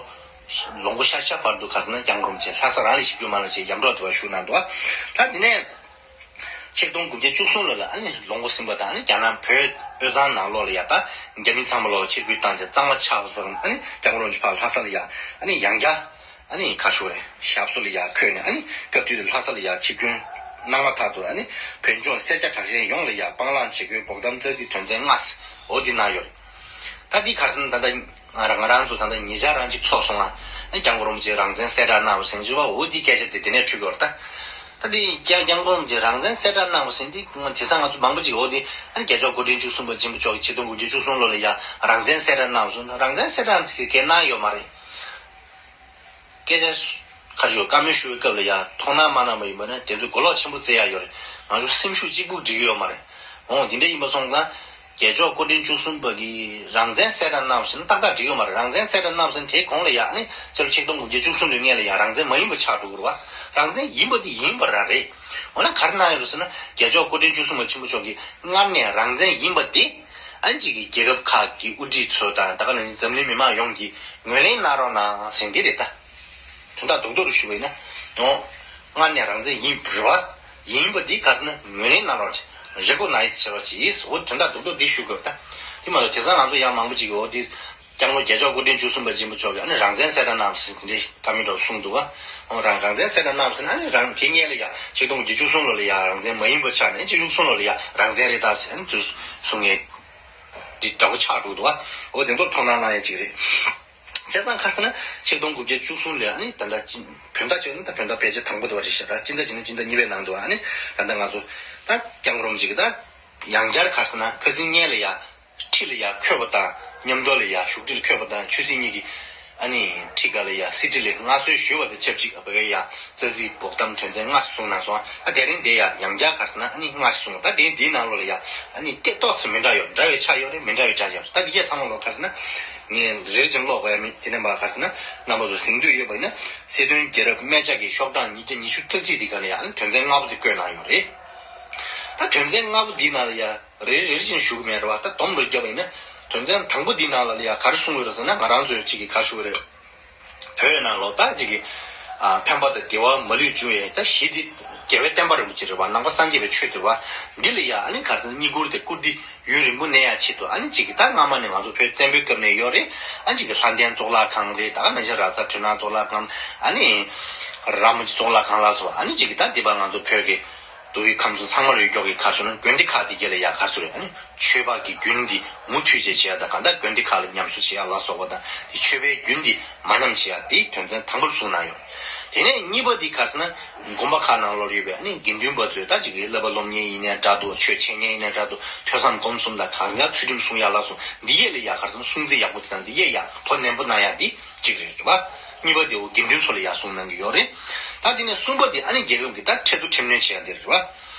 ལོ་མགོ་ཤར་ཤར་བར་དུ་ག་རེ་ཟེར་ན་སྐྱབས་མགོན་རིན་པོ་ཆེ་ལྷ་ས་རང་ལ་ཆིབས་བསྒྱུར་མ་གནང་བྱས་ཡར་འབྲོག་དེ་བར་བཞུགས་གནང་འདུག་ད་དེ་ནས་ཆིག་སྟོང་དགུ་བརྒྱ་བཅུ་གསུམ་ལོ་ལ་ཨ་ནི་ལོ་མགོ་ཟིན་པ་དང་། ཨ་ནི་རྒྱ་ནག་བོད་དབུས་གཙང་ནང་ལོགས་ལ་ཡ་ད་རྒྱ་མི་ཚང་མ་ལོ་ཕྱིར་འབུད་བཏང་བྱས་གཙང་མ་ཆགས་པ་སོང་། ཨ་ནི་སྐྱབས་མགོན་རིན་པོ་ཆེ་ཕར་ལྷ་ས་ལ་ཡ་ཨ་ནི་ཡང་བསྐྱར་ཨ་ནི་ག་རེ་ཞུ་དགོས་རེད། ཞབས་སོར་ལ་ཡ་འཁོད་ནས། ཨ་ནི་སྐབས་དུས་དེར་ལྷ་ས་ལ་ཡ་ཆིབས་བསྒྱུར་གནང་མ་ཐག་ཏུ་ཨ་ནི་བོད་ལྗོངས་སེར་སྐྱ་གྲགས་ཅན་ཡོངས་ལ་ཡ་སྤང་བླང་བྱེད་སྒོའི་འབོགས་གཏམ་རྩ་འདི་དོན་ཚན་ལྔ་འོ་འདི་གནང་ཡོད་རེད། ད་འདི་ག་རེ་ཟེར་ན་ད་ལྟ་ང་རང་ང་རང་ཚོ་ད་ལྟ་ཉེ་ཆར་རང་ཅིག་ཚོགས་སོང་ང་། ཨ་ནི་སྐྱབས་མགོན་རིན་པོ་ཆེས་རང་བཙན་གསལ་བསྒྲགས་གནང་བ་ཟིན་བྱས་པ་འོ་འདི་སྐད་ཆ་དེ་དེ་ནས་འཕྲོས་ཡོད་རེད་ད། ད་འདི་སྐྱབས་སྐྱབས་མགོན་རིན་པོ་ཆེས་རང་བཙན་གསལ་བསྒྲགས་གནང་བ་ཟིན་འདི་ང་དེང་སང་ང་ཚོ་མང་པོ་ཅིག་འོ་འདི་ཨ་ནི་རྒྱལ་མཆོག་སྐུ་ཕྲེང་བཅུ་གསུམ་པ་ཆེན་པོ་མཆོག་གིས་ཆིག་སྟོང་དགུ་བརྒྱ་བཅུ་གསུམ་ལོ་ལ་ཡ་རང་བཙན་གསལ་བསྒྲགས་གནང་བ་སོང་། རང་བཙན་གསལ་བསྒྲགས་ཟེར་གྱི་གནང་ཡོད་མ་རེད། སྐད་ཆ་ཁ་ཤོ་བཀའ་མོལ་ཞུ་བའི་སྐབས་ལ་ཡ་མཐོང་སྣང་མ་གནང་བ་ཡིན་པ་ན་དེ་ཚོས་གོ་ལོག་ཆེན་པོ་བཙལ་ཡ་ཡོད་རེད། ང་ཚོ་སེམས་ཤུགས་གཅིག་པུ་འགྲིག་གི་ཡོད་མ་རེད། འོང་དེ་འདྲ་ཡིན་པ་སོང་ཙང་རྒྱལ་མཆོག་སྐུ་ཕྲེང་བཅུ་གསུམ་པ་གིས་རང་བཙན་གསལ་བསྒྲགས་གནང་བ་ཟིན་ན་ཏག་ཏག་འགྲིག་ཡོད་མ་རེད། རང་བཙན་གསལ་བསྒྲགས་གནང་བ་ཟིན་དེའི་གོང་ལ་ཡ་ཨ་ནི་སྤྱི་ལོ་ཆིག་སྟོང་དགུ་བརྒྱ་བཅུ་གསུམ་ལོའི་སྔས་ལ་ཡ་རང་བཙན་མ་ཡིན་པ་ཆགས་འགྲོ་གི་རེད་བ། རང་བཙན་ཡིན་པ་དེ་ཡིན་པ་རང་རེད། འོ་ན་ག་རེ་གནང་ཡོད་རེད་ཟེར་ན་རྒྱལ་མཆོག་སྐུ་ཕྲེང་བཅུ་གསུམ་པ་ཆེན་པོ་མཆོག་གིས་སྔར་ནས་རང་བཙན་ཡིན་པ་དེ་ཨ་ནི་གཅིག་གི་རྒྱལ་ཁབ་ཁག་གི་དབུ་ཁྲིད་ཚོ་དང་ད་ག་ནང་བཞིན་འཛམ་གླིང་མི་མང་ཡོངས་ཀྱིས་ངོས་ལེན་གནང་རོགས་གནང་ཟེར་འདི་རེད་ད། དོན་དག་རྡོག་རྡོག་རུ་ཞུས་པ་ཡིན་ན། ཡང་སྔར་ནས་རང་བཙན་ཡིན་རེད་བ། ཡིན་པ་འདི་ག་རེ་ཟེར་ན་ངོས་ལེན་གནང་རོགས་རེ་ཀོ་ནའི་ཛི་བྱེད་རོགས་གྱིས། འོ་དོན་དག་རྡོག་རྡོག་འདི་ཞུ་དགོས་ད། དེ་མ་གཏོགས་དེང་སང་ང་ཚོ་ཡང་མང་པོ་ཅིག་གིས་འོ་འདི་སྐྱབས་མགོན་རྒྱལ་མཆོག་སྐུ་ཕྲེང་བཅུ་གསུམ་པ་ཆེན་པོ་མཆོག་གིས་ཨ་ནི་རང་བཙན་གསལ་བསྒྲགས་གནང་ཟེར་དེ་འདྲའི་བཀའ་མོལ་འདྲ་བོ་གསུངས་འདུག་བ། འོ་རང་རང་བཙན་གསལ་བསྒྲགས་གནང་ཟེར་ན་ཨ་ནི་རང་དེ་སྔོན་ལ་ཡ་ཆིག་སྟོང་དགུ་བརྒྱ་བཅུ་གསུམ་ལོ་ལ་ཡ་རང་བཙན་མ་ཡིན་པ་ཆགས་ནས་ཆིག་སྟོང་བཅུ་གསུམ་ལོ་ལ་ཡ་རང་བཙན་རེད་ད་ཟེར་ཨ་ནི་ཚུར་གསུང་ངེས། འདི་འདྲ་བོ་ཆགས་འགྲོ་འདུག་བ། འོ་དེ་ཚོར་མཐོང་སྣང་གནང་ཡ་ཅིག་རེད། བྱས་ཙང་ག་རེ་ཟེར་ན་ཆིག་སྟོང་དགུ་བརྒྱ་བཅུ་གསུམ་ལོའི་ཨ་ནི་ད་ལྟ་ཅི་བོད་ཟླ་བྱས་ན་ད་བོད་ཟླ་ཕལ་ཆེར་དང་པོ་དེ་བ་རེད་ཤག་ར། སྤྱི་ཟླ་བྱས་ན་སྤྱི་ཟླ་གཉིས་པའི་ནང་དུ་ཨ་ནི་ད་ལྟ་ང་ཚོ་ད་སྐྱབས་མགོན་རིན་པོ་ཆེ་གིས་ད་ཡང་བསྐྱར་ག་རེ་ཟེར་ན་ཁ་སང་སྔོན་ལ་ཡ་ཁྲི་ལ་ཡ་འཁོད་པ་དང་མཉམ་དུ་ལ་ཡ་བཞུགས་ཁྲི་ལ་འཁོད་པ་དང་ཆོས་སྲིད་གཉིས་ཀྱི་ཨ་ནི་ཁྲི་སྒང་ལ་ཡ་གསེར་ཁྲི་ལ་མངའ་གསོལ་ཞུས་པ་དང་ཆབས་ཅིག་བ་ག་ཡ་རྩ་ཚིག་འབོགས་གཏམ་དོན་ཚན་ལྔ་གསུངས་གནང་སོང་། ད་དེ་རིང་དེ་ཡ་ཡང་བསྐྱར་ག་རེ་ཟེར་ན་ཨ་ནི་ལྔ་གསུངས། ད་དེ་འདིའི་ནང་ལོགས་ལ་ཡ་ཨ་ནི་ཏོག་ཙམ་མི་འདྲ་ཡོད། འདྲ་བའི་ཆ་ཡོད་རེད། མི་འདྲ་བའི་ཆ་ཡོད་རེད། ད་འདི་གས་ཚང་མ་ལོག་ག་རེ་ཟེར་ན་ངས་རེ་རེ་བཞིན་ཀློག་དགོས་ཡ་མེད། དེ་ནས་མ་ག་རེ་ཟེར་ན་རྣམ་པ་ཚོ་གཟིགས་འདོད་ཡོད་པ་ཡིན་ན་སི་ཁྲོན་རྒྱལ་རབས་སྨད་ལྕགས་ཀྱི་ཤོག་གྲངས་ཉིས་བརྒྱ་ཉི་ཤུ་རྩ་གཅིག་འདི་ག་ལ་ཡ་ཨ་ནི་དོན་ཚན་ལྔ་པོ་དེ་བཀོད་གནང་ཡོད་རེད། ད་དོན་ཚན་ལྔ་པོ་འདིའི་ནང་ལ་ཡ་རེ་རེ་བཞིན་ཞུ་གི་མེད་རེད་བ། ད་སྡོམ་རེ་བརྒྱབ་པ་ཡིན་ན་དོན་ཚན་དང་པོ་འདིའི་ནང་ལ་ཡ་ག་རེ་གསུངས་ཡོད་རེད་ཟེར་ན་ང་རང་ཚོས་གཅིག་གིས་ག་རེ་ཞུ་གི་རེད། བོད་ནང་ལོགས་ད་གཅིག་གིས་ཨ་ཕན་པ་དང་བདེ་བ་མ་ལུས་འབྱུང་བའི་ད་གཞི་འདི་རྒྱལ་བའི་བསྟན་པ་རིན་པོ་ཆེ་རེད་བ། ནང་པ་སངས་རྒྱས་པའི་ཆོས་དེ་རེད་བ། འདི་ལ་ཡ་ཨ་ནི་ག་རེ་ཟེར་ན་བསྙེན་བཀུར་དང་བཀུར་སྟི་ཡུན་རིང་པོ་གནས་ཡ་ཆེད་དུ་ཨ་ནི་གཅིག་གིས་ད་སྔ་མ་ནས་ང་ཚོ་བོད་བཙན་པོའི་སྐབས་ནས་ཡོད་རེད། ཨ་ནི་གཅིག་གིས་ལྷ་ལྡན་གཙུག་ལག་ཁང་རེད། ད་ག་ནང་བཞིན་ར་ས་འཕྲུལ་སྣང་གཙུག་ལག་ཁང་ཨ་ནི་ར་མོ་ཆེ་གཙུག་ལག་ཁང་ལ་སོགས་ཨ་ནི་གཅིག་གིས་ད་འདི་པ་ང་ཚོ་བོད་ཀྱི་མདོ་དབུས་ཁམས་གསུམ་ཚང་མར་ཡོད་མཁན་གྱི་ག་རེ་ཟེར་ན་དགོན་སྡེ་ཁག་དེ་གས་ལ་ཡ་ག་རེ་ཟེར་རེད། ཨ་ནི་ཆོས་པ་གི་རྒྱུན་འདི་མུ་མཐུད་བྱས་བྱེད་ཡ་དང་གང་ལྟར་དགོན་སྡེ་ཁག་ལ་ཉམས་གསོ་བྱེད་ཡ་ལ་སོགས་པ་དང་དེ་ཆོས་པའི་རྒྱུན་འདི་མ་ཉམས་བྱེད་ཡ་དེ་དོན་ཚན་དང་པོར་གསུངས་གནང་ཡོད། དེ་ནས་གཉིས་པ་འདི་ག་རེ་ཟེར་ན་དགོན་པ་ཁག་ནང་ལོགས་ཡོད་པའི་ཨ་ནི་དགེ་འདུན་པ་ཚོས་ད་ཅིག་གི་བསླབ་པ་སློབ་གཉེར་ཡིན་ནའི་འདྲ་འདུག་ཆོས་འཆད་ཉན་ཡིན་ནའི་འདྲ་འདུག་ཐོས་བསམ་སྒོམ་གསུམ་དང་གང་ལྟར་ཚུལ་ཁྲིམས་སྲུང་ཡ་ལ་སོགས་འདི་གས་ལ་ཡ་ག་རེ་ཟེར་ན་སྲུང་བརྩི་ཡག་པོ་བྱེད་སྟངས་འདི་གས་ཡ་དོ་ནན་པོ་གནང་ཡ་འདི་གཅིག་རེད་རེད་བ། གཉིས་པ་དེ་འོ་དགེ་འདུན་ཚོ་ལ་ཡ་གསུངས་གནང་གི་ཡོད་རེད། ད་དེ་ནས་གསུམ་པ་དེ་ཨ་ནི་རྒྱལ་ཁབ་ཀྱི་ད་ཁྲལ་བསྡུ་ཁྲིམས་གནོན་བྱེད་ཡ་དེ་རེད་བ།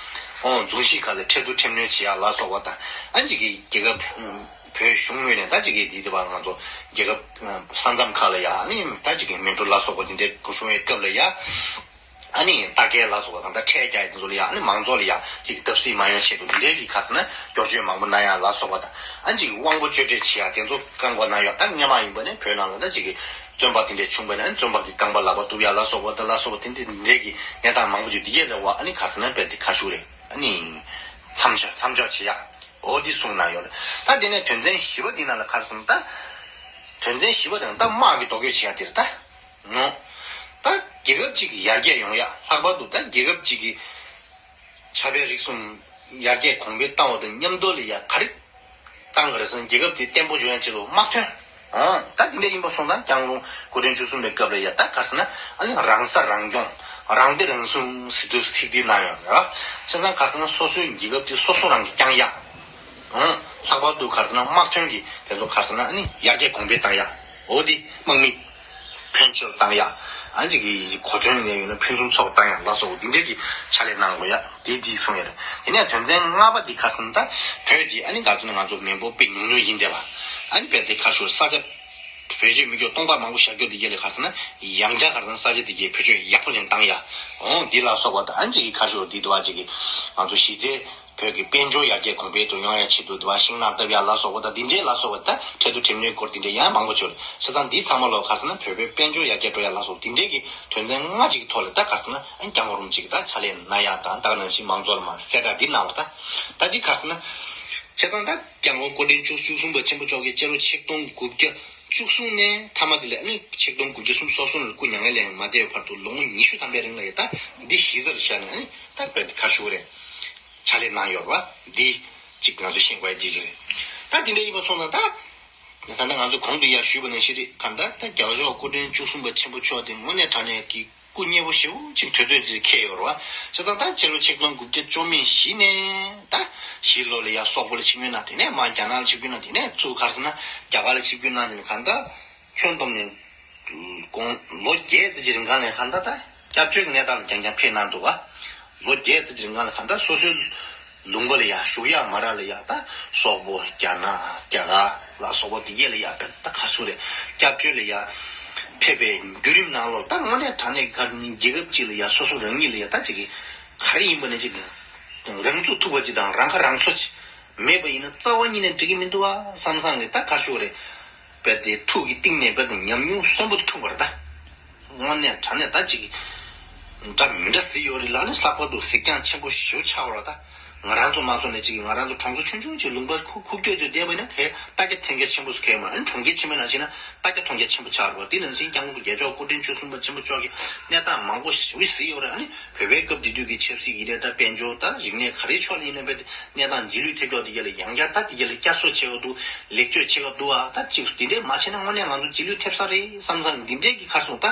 ཨོ་རྫོང་གཞིས་ཁག་ལ་ཁྲལ་བསྡུ་ཁྲིམས་གནོན་བྱེད་ཡ་ལ་སོགས་པ་དང་ཨ་ཅིག་གི་རྒྱལ་ཁབ་ བོད་གཞུང་ངོས་ནས་ད་ཅིག་གི་འདི་དེ་བ་ང་ཚོ་རྒྱལ་ཁབ་ས་མཚམས་ཁག་ལ་ཡ་ཨ་ནི་ད་ཅིག་གི་མལ་གྲོ་ལ་སོགས་པ་དེ་འདྲའི་གོ་བྱུང་བའི་སྐབས་ལ་ཡ། ཨ་ནི་རྟ་སྐད་ལ་སོགས་པ་དང་ད་ཁྲལ་རྒྱག་ཡ་དེ་ཚོ་ལ་ཡ་ཨ་ནི་མང་ཚོགས་ལ་ཡ་ཅིག་བརྡབ་གསིག་མ་ཡོང་ཆེད་དུ་འདི་འདྲའི་གི་ག་ཚོད་ན་བསྒྱུར་བཅོས་མང་པོ་གནང་ཡ་ལ་སོགས་པ་དང་ཨ་ཅིག་དབང་པོ་སྤྱོད་འབྲེལ་བྱེད་ཡ་དེ་ཚོ་བཀག་འགོག་གནང་ཡོད། ད་སྔོན་མ་ཡིན་པ་ནི་བོད་ནང་ལ་ད་ཅིག་གི་བཙོན་པ་དེ་འདྲ་བྱུང་བ་ན་བཙོན་པ་གི་རྐང་པ་ལག་པ་གཏུབ་ཡ་ལ་སོགས་པ་དང་ལ་སོགས་པ་དེ་འདྲ་དེ་འདྲའི་གི་གནས་སྟངས་མང་པོ་ཅིག་འདི་གས་ལ་བ་ཨ་ནི་ག་ཚོད་ན་དཔེ་དེ་ཁ་ཤུགས་རེད། ཨ་ནི་མཚམས་འཇོག་མཚམས་འཇོག་བྱེད་ཡ་འོ་འདི་གསུངས་གནང་ཡོད་རེད། ད་དེ་ནས་དོན་ཚན་བཞི་པ་འདི་ནང་ལ་ག་རེ་གསུངས། ད་དོན་ཚན་བཞི་པ་དང་ད་དམག་གི་ལྡོག་སྐྱོར་བྱེད་ཡ་དེ་རེད་ད། ད་རྒྱལ་ཁབ་ཅིག་གི་ཡར་རྒྱས་ཡོང་ཡ་ལྷག་པར་དུ་ད་རྒྱལ་ཁབ་ཅིག་གི་ཕྱྭ་པའི་རིགས་གསུམ་ཡར་རྒྱས་གོང་འཕེལ་བཏང་བ་དང་མཉམ་དུ་ལ་ཡ་ག་རེ་བཏང་གི་རེད་ཟེར་ན་རྒྱལ་ཁབ་དེ་བརྟན་པོ་བྱུང་ཡ་ཆེད་དུ་དམག་དོན། ཨང་ད་དེ་འདྲ་ཡིན་པ་སོང་ཙང་སྐྱབས་མགོན་སྐུ་ཕྲེང་བཅུ་གསུམ་པའི་སྐབས་ལ་ཡ་ད་ག་རེ་ཟེར་ན་ཨ་ནི་རང་ས་རང་སྐྱོང་། རང་སྡེ་རང་སྲུང་ཟེར་དུས་ཚིག་འདི་གནང་ཡོད་རེད། བྱས་ཙང་ག་རེ་ཟེར་ན་སོ་སོའི་རྒྱལ་ཁབ་དེ་སོ་སོ་རང་གིས་བསྐྱང་ཡ། ཨང་། ལྷག་པར་དུ་ག་རེ་ཟེར་ན་དམག་དོན་གྱི་དེ་ཚོ་ག་རེ་ཟེར་ན་ཨ་ནི་ཡར་རྒྱས་གོང་འཕེལ་བཏང་ཡ། འོ་དེ་དམག་མི་ཕོན་ཆེར་བཏང་ཡ། ཨ་ཅིག་གི་གོ་མཚོན་ནས་ཡོད་ན་ཕུན་སུམ་ཚོགས་བཏང་ཡ་ལ་སོགས་འདི་འདྲའི་གི་ཕྱག་ལས་གནང་དགོས་ཡ་དེ་འདི་གསུངས་ཡ་རེད། དེ་ནས་དོན་ཚན་ལྔ་པ་འདི་ག་རེ་ཟེར་ན་ད་བོད་འདི་ཨ་ནི་ག་རེ་ཟེར་ན་ང་ཚོ་མེས་པོ་དཔེ་ཉུང་ཉུང་ཡིན་བསྡད་པ། ཨ་ནི་བོད་འདི་ག་རེ་ཞུ་ས་ཆ་བེད་སྤྱོད་མི་སྐྱོ་སྟོང་པ་མང་པོ་བཞག་རྒྱུ་འདི་གས་ལ་ག་རེ་ཟེར་ན་ཡང་བསྐྱར་ག་རེ་ཟེར་ན་ས་ཆ་འདི་གས་བེད་སྤྱོད་ཡག་པོ་ཅན་བཏང་ཡ། འོ་འདི་ལ་སོགས་པ་ད་ཨ་ཅིག་གི་ག་རེ་ཞུ་འདི་འདུག་བ་ཅིག་གི་ང་ཚོ་གཞི་རྩའི་བོད་ཀྱི་དཔལ་འབྱོར་ཡར་རྒྱས་གོང་འཕེལ་དུ་ཡོང་ཡ་ཆེད་དུ་དུ་བ་ཤིང་ནགས་བཏབ་ཡ་ལ་སོགས་པ་དང་འདི་འདྲའི་ལ་སོགས་པ་དང་ཁྲལ་བསྡུ་ཁྲིམས་གནོན་སྐོར་འདི་འདྲའི་ཡང་མང་པོ་བྱུང་། བྱས་ཙང་འདི་ཚང་མ་ལོ་ག་རེ་ཟེར་ན་བོད་པའི་དཔལ་འབྱོར་ཡར་རྒྱས་འགྲོ་ཡ་ལ་སོགས་འདི་འདྲའི་གི་དོན་ཚན་ལྔ་ཅིག་གི་ཐོག་ལ་ད་ག་རེ་ཟེར་ན་ཨ་སྐྱབས་མགོན་རིན་པོ་ཆེ་གི་ད་ཕྱག་ལས་གནང་ཡ་དང་ད་ག་ནང་བཞིན་མང་ཚོགས་ལ་མ་གསལ་བསྒྲགས་འདི་གནང་བ་ད་ད་འདི་ག་རེ་ཟེར་ན། བྱས་ཙང་ད་སྐྱབས་མགོན་སྐུ་ཕྲེང་བཅུ་གསུམ་པ་ཆེན་པོ་མཆོག་གིས་སྤྱི་ལོ་ཆིག་སྟོང་དགུ་བརྒྱ་བཅུ་གསུམ་ནས་མཐའ་མ་དེ་ལ་ཨ་ནི་ཆིག་སྟོང་དགུ་བརྒྱ་སུམ་ཅུ་སོ་གསུམ་ལ་སྐུ་མྱ་ངན་ལས་མ་འདས་བར་དུ་ལོ་ངོ་ཉི་ཤུ་ཐམ་པའི་རིང་ལ་ཡ་ད་འདི་གཞི་རྩར་བཞག་ནས་ཨ་ནི་ད་བོད་དེ་ག་རེ་ཞུ་དགོས་རེད། ཕྱག་ལས་གནང་ཡོད་རེད་བ། འདི་གཅིག་ང་ཚོ་ཤེས་དགོས་ཡ་འདི་གཅིག་རེད། ད་འདི་འདྲ་ཡིན་པ་སོང་ཙང་ད་ད་ལྟ་ང་ཚོ་གོང་དུ་ཡ་ཞུས་པ་ནང་བཞིན་རེད། གང་ལྟར་ད་རྒྱལ་བ་མཆོག་སྐུ་ཕྲེང་བཅུ་གསུམ་པ་ཆེན་པོ་མཆོག་དེ་དངོས་གནས་དྲང་གནས་ཀྱི་སྐུ་མཉེལ་པོ་ཞེ་པོ་ཅིག་དུས་ཚོད་ཅིག་འཁེལ་ཡོད་རེད་བ། བྱས་ཙང་ད་སྤྱི་ལོ་ཆིག་སྟོང་དགུ་བརྒྱ་བཅུ་མེད་བཞི་ནས་ད་བཞི་ལོ་ལ་ཡ་སོག་པོ་ལ་ཆིབས་བསྒྱུར་གནང་། དེ་ནས་མར་རྒྱ་ནག་ལ་ཆིབས་བསྒྱུར་གནང་། དེ་ནས་ཚུར་ག་རེ་ཟེར་ན་རྒྱ་གར་ལ་ཆིབས་བསྒྱུར་གནང་། དེ་ནས་གང་ལྟར་ཁྱོན་བསྡོམས་ནས་དགུང་ལོ་བརྒྱད་ཙམ་གྱི་རིང་གང་ལ་གང་ལྟར་ད་སྐྱབས་བཅོལ་གྱི་གནས་སྟངས་ལ་རྐྱང་རྐྱང་ཕེབས་གནང་འདུག་བ། ལོ་བརྒྱད་ཙམ་གྱི་རིང་གང་ལ་གང་ལྟར་སོ་སོའི་ལུང་པ་ལ་ཡ་བཞུགས་ཡ་མ་རག་ལ་ཡ་ད་སོག་པོ་རྒྱ་ནག་རྒྱ་གར་ལ་སོགས་པ་དེ་གས་ལ་ཡ་ད་ག་ཚོད་རེད། སྐྱབས་བཅོལ་ལ་ཡ་ཕེབས་པའི་བརྒྱུད་རིམ་ནང་ལོགས་ད་དངོས་གནས་དྲང་གནས་ག་རེ་རྒྱལ་ཁབ་ཅིག་ལ་ཡ་སོ་སོ་རང་ཉིད་ལ་ཡ་ད་ཅིག་གི་ག་རེ་ཡིན་པ་ནས་ཅིག་རང་ཚུགས་ཐུབ་པ་ཅིག་དང་རང་ཁ་རང་གསོ་ཅིག་མེད་པ་ཡིན་ན་རྩ་བ་ཉིད་ནས་འགྲིག་གི་མི་འདུག་ཨ་བསམ་བསམ་གི་ད་ག་རེ་ཞུ་དགོས་རེད། དཔེ་དེ་ཐུགས་ཀྱི་གཏིང་ནས་དཔེ་དེ་ཉམས་མྱོང་གསོན་པོ་དེ་འཁྲུངས་པ་རེད་ད། དངོས་གནས་དྲང་གནས་ད་ཅིག་འདྲ་མི་འདྲ་ཟིག་ཡོད་རེད་ལ་ནི་ལྷག་པར་དུ་གཟིགས་རྒྱང་ཆེན་པོ་ཞེ་པོ་ཆགས་པ་རེད་ད། ང་རང་ཚོ་མ་སོང་ནས་ཅིག་ང་རང་ཚོ་གྲོང་ཚོ་ཆུང་ཆུང་ཅིག་ལུང་པ་ཁུག་ཁུག་ཀྱོག་ཀྱོག་བསྡད་པ་ཡིན་ན་གས་ལྟ་རྒྱ་འཐེན་རྒྱ་ཆེན་པོ་ཟིག་གས་མ་རེད། གྲོང་ཁྱེར་ཆེན་པོའི་ནང་ཕྱིན་ན་ལྟ་རྒྱ་མཐོང་རྒྱ་ཆེན་པོ་ཆགས་རེད་བ། དེ་ནང་བཞིན་སྐྱབས་མགོན་རྒྱལ་མཆོག་སྐུ་ཕྲེང་བཅུ་གསུམ་པ་ཆེན་པོ་མཆོག་གི་གནས་སྟངས་མང་པོ་ཞེ་པོ་ཟིག་ཡོད་རེད། ཨ་ནི་བོད་པའི་སྐབས་དེ་དུས་ཀྱི་ཆབ་སྲིད་ཡིན་ནའི་འདྲ་དཔལ་འབྱོར་དང་རིག་གནས་ག་རེའི་ཕྱོགས་ནས་ཡིན་ནའི་དཔེ་གནས་སྟངས་རྗེས་ལུས་ཐེབས་ཀྱོག་དེ་གས་ལ་ཡང་བསྐྱར་ད་དེ་གས་ལ་བསྐྱར་གསོ་བྱེད་དགོས་འདུག་ལེགས་བཅོས་བྱེད་དགོས་འདུག་ཨ། ད་ཅིག་འདི་འདྲས་མ་བྱས་ན་དངོས་གནས་ང་ཚོ་རྗེས་ལུས་ཐེབས་ས་རེད་བསམ་བསམ་འདི་འདྲས་ཀྱི་ཁར་སོང་ད་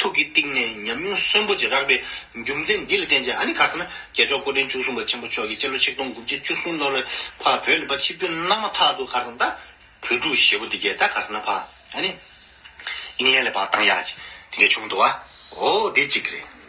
ཐུགས་ཀྱི་གཏིང་ནས་ཉམས་མྱོང་གསོན་པོ་ཅིག་རག་པའི་རྒྱུ་མཚན་འདི་ལ་བརྟེན་བྱས་ཨ་ནི་ག་རེ་ཟེར་ན་རྒྱལ་མཆོག་སྐུ་ཕྲེང་བཅུ་གསུམ་པ་ཆེན་པོ་མཆོག་གིས་སྤྱི་ལོ་ཆིག་སྟོང་དགུ་བརྒྱ་བཅུ་གསུམ་ལོ་ལ་ཕར་བོད་ལ་ཕར་ཆིབས་བསྒྱུར་གནང་མ་ཐག་ཏུ་ག་རེ་ཟེར་ན་ད་བོད་ཕྲུག་ཞེ་པོ་འདི་གས་ད་ག་རེ་ཟེར་ན་ཕར་ཨ་ནི་ཨིང་ལན་ལ་ཕར་བཏང་ཡག་ཅིག་དེ་འདྲས་བྱུང་འདུག་བ། འོ་དེ་གཅིག་རེད།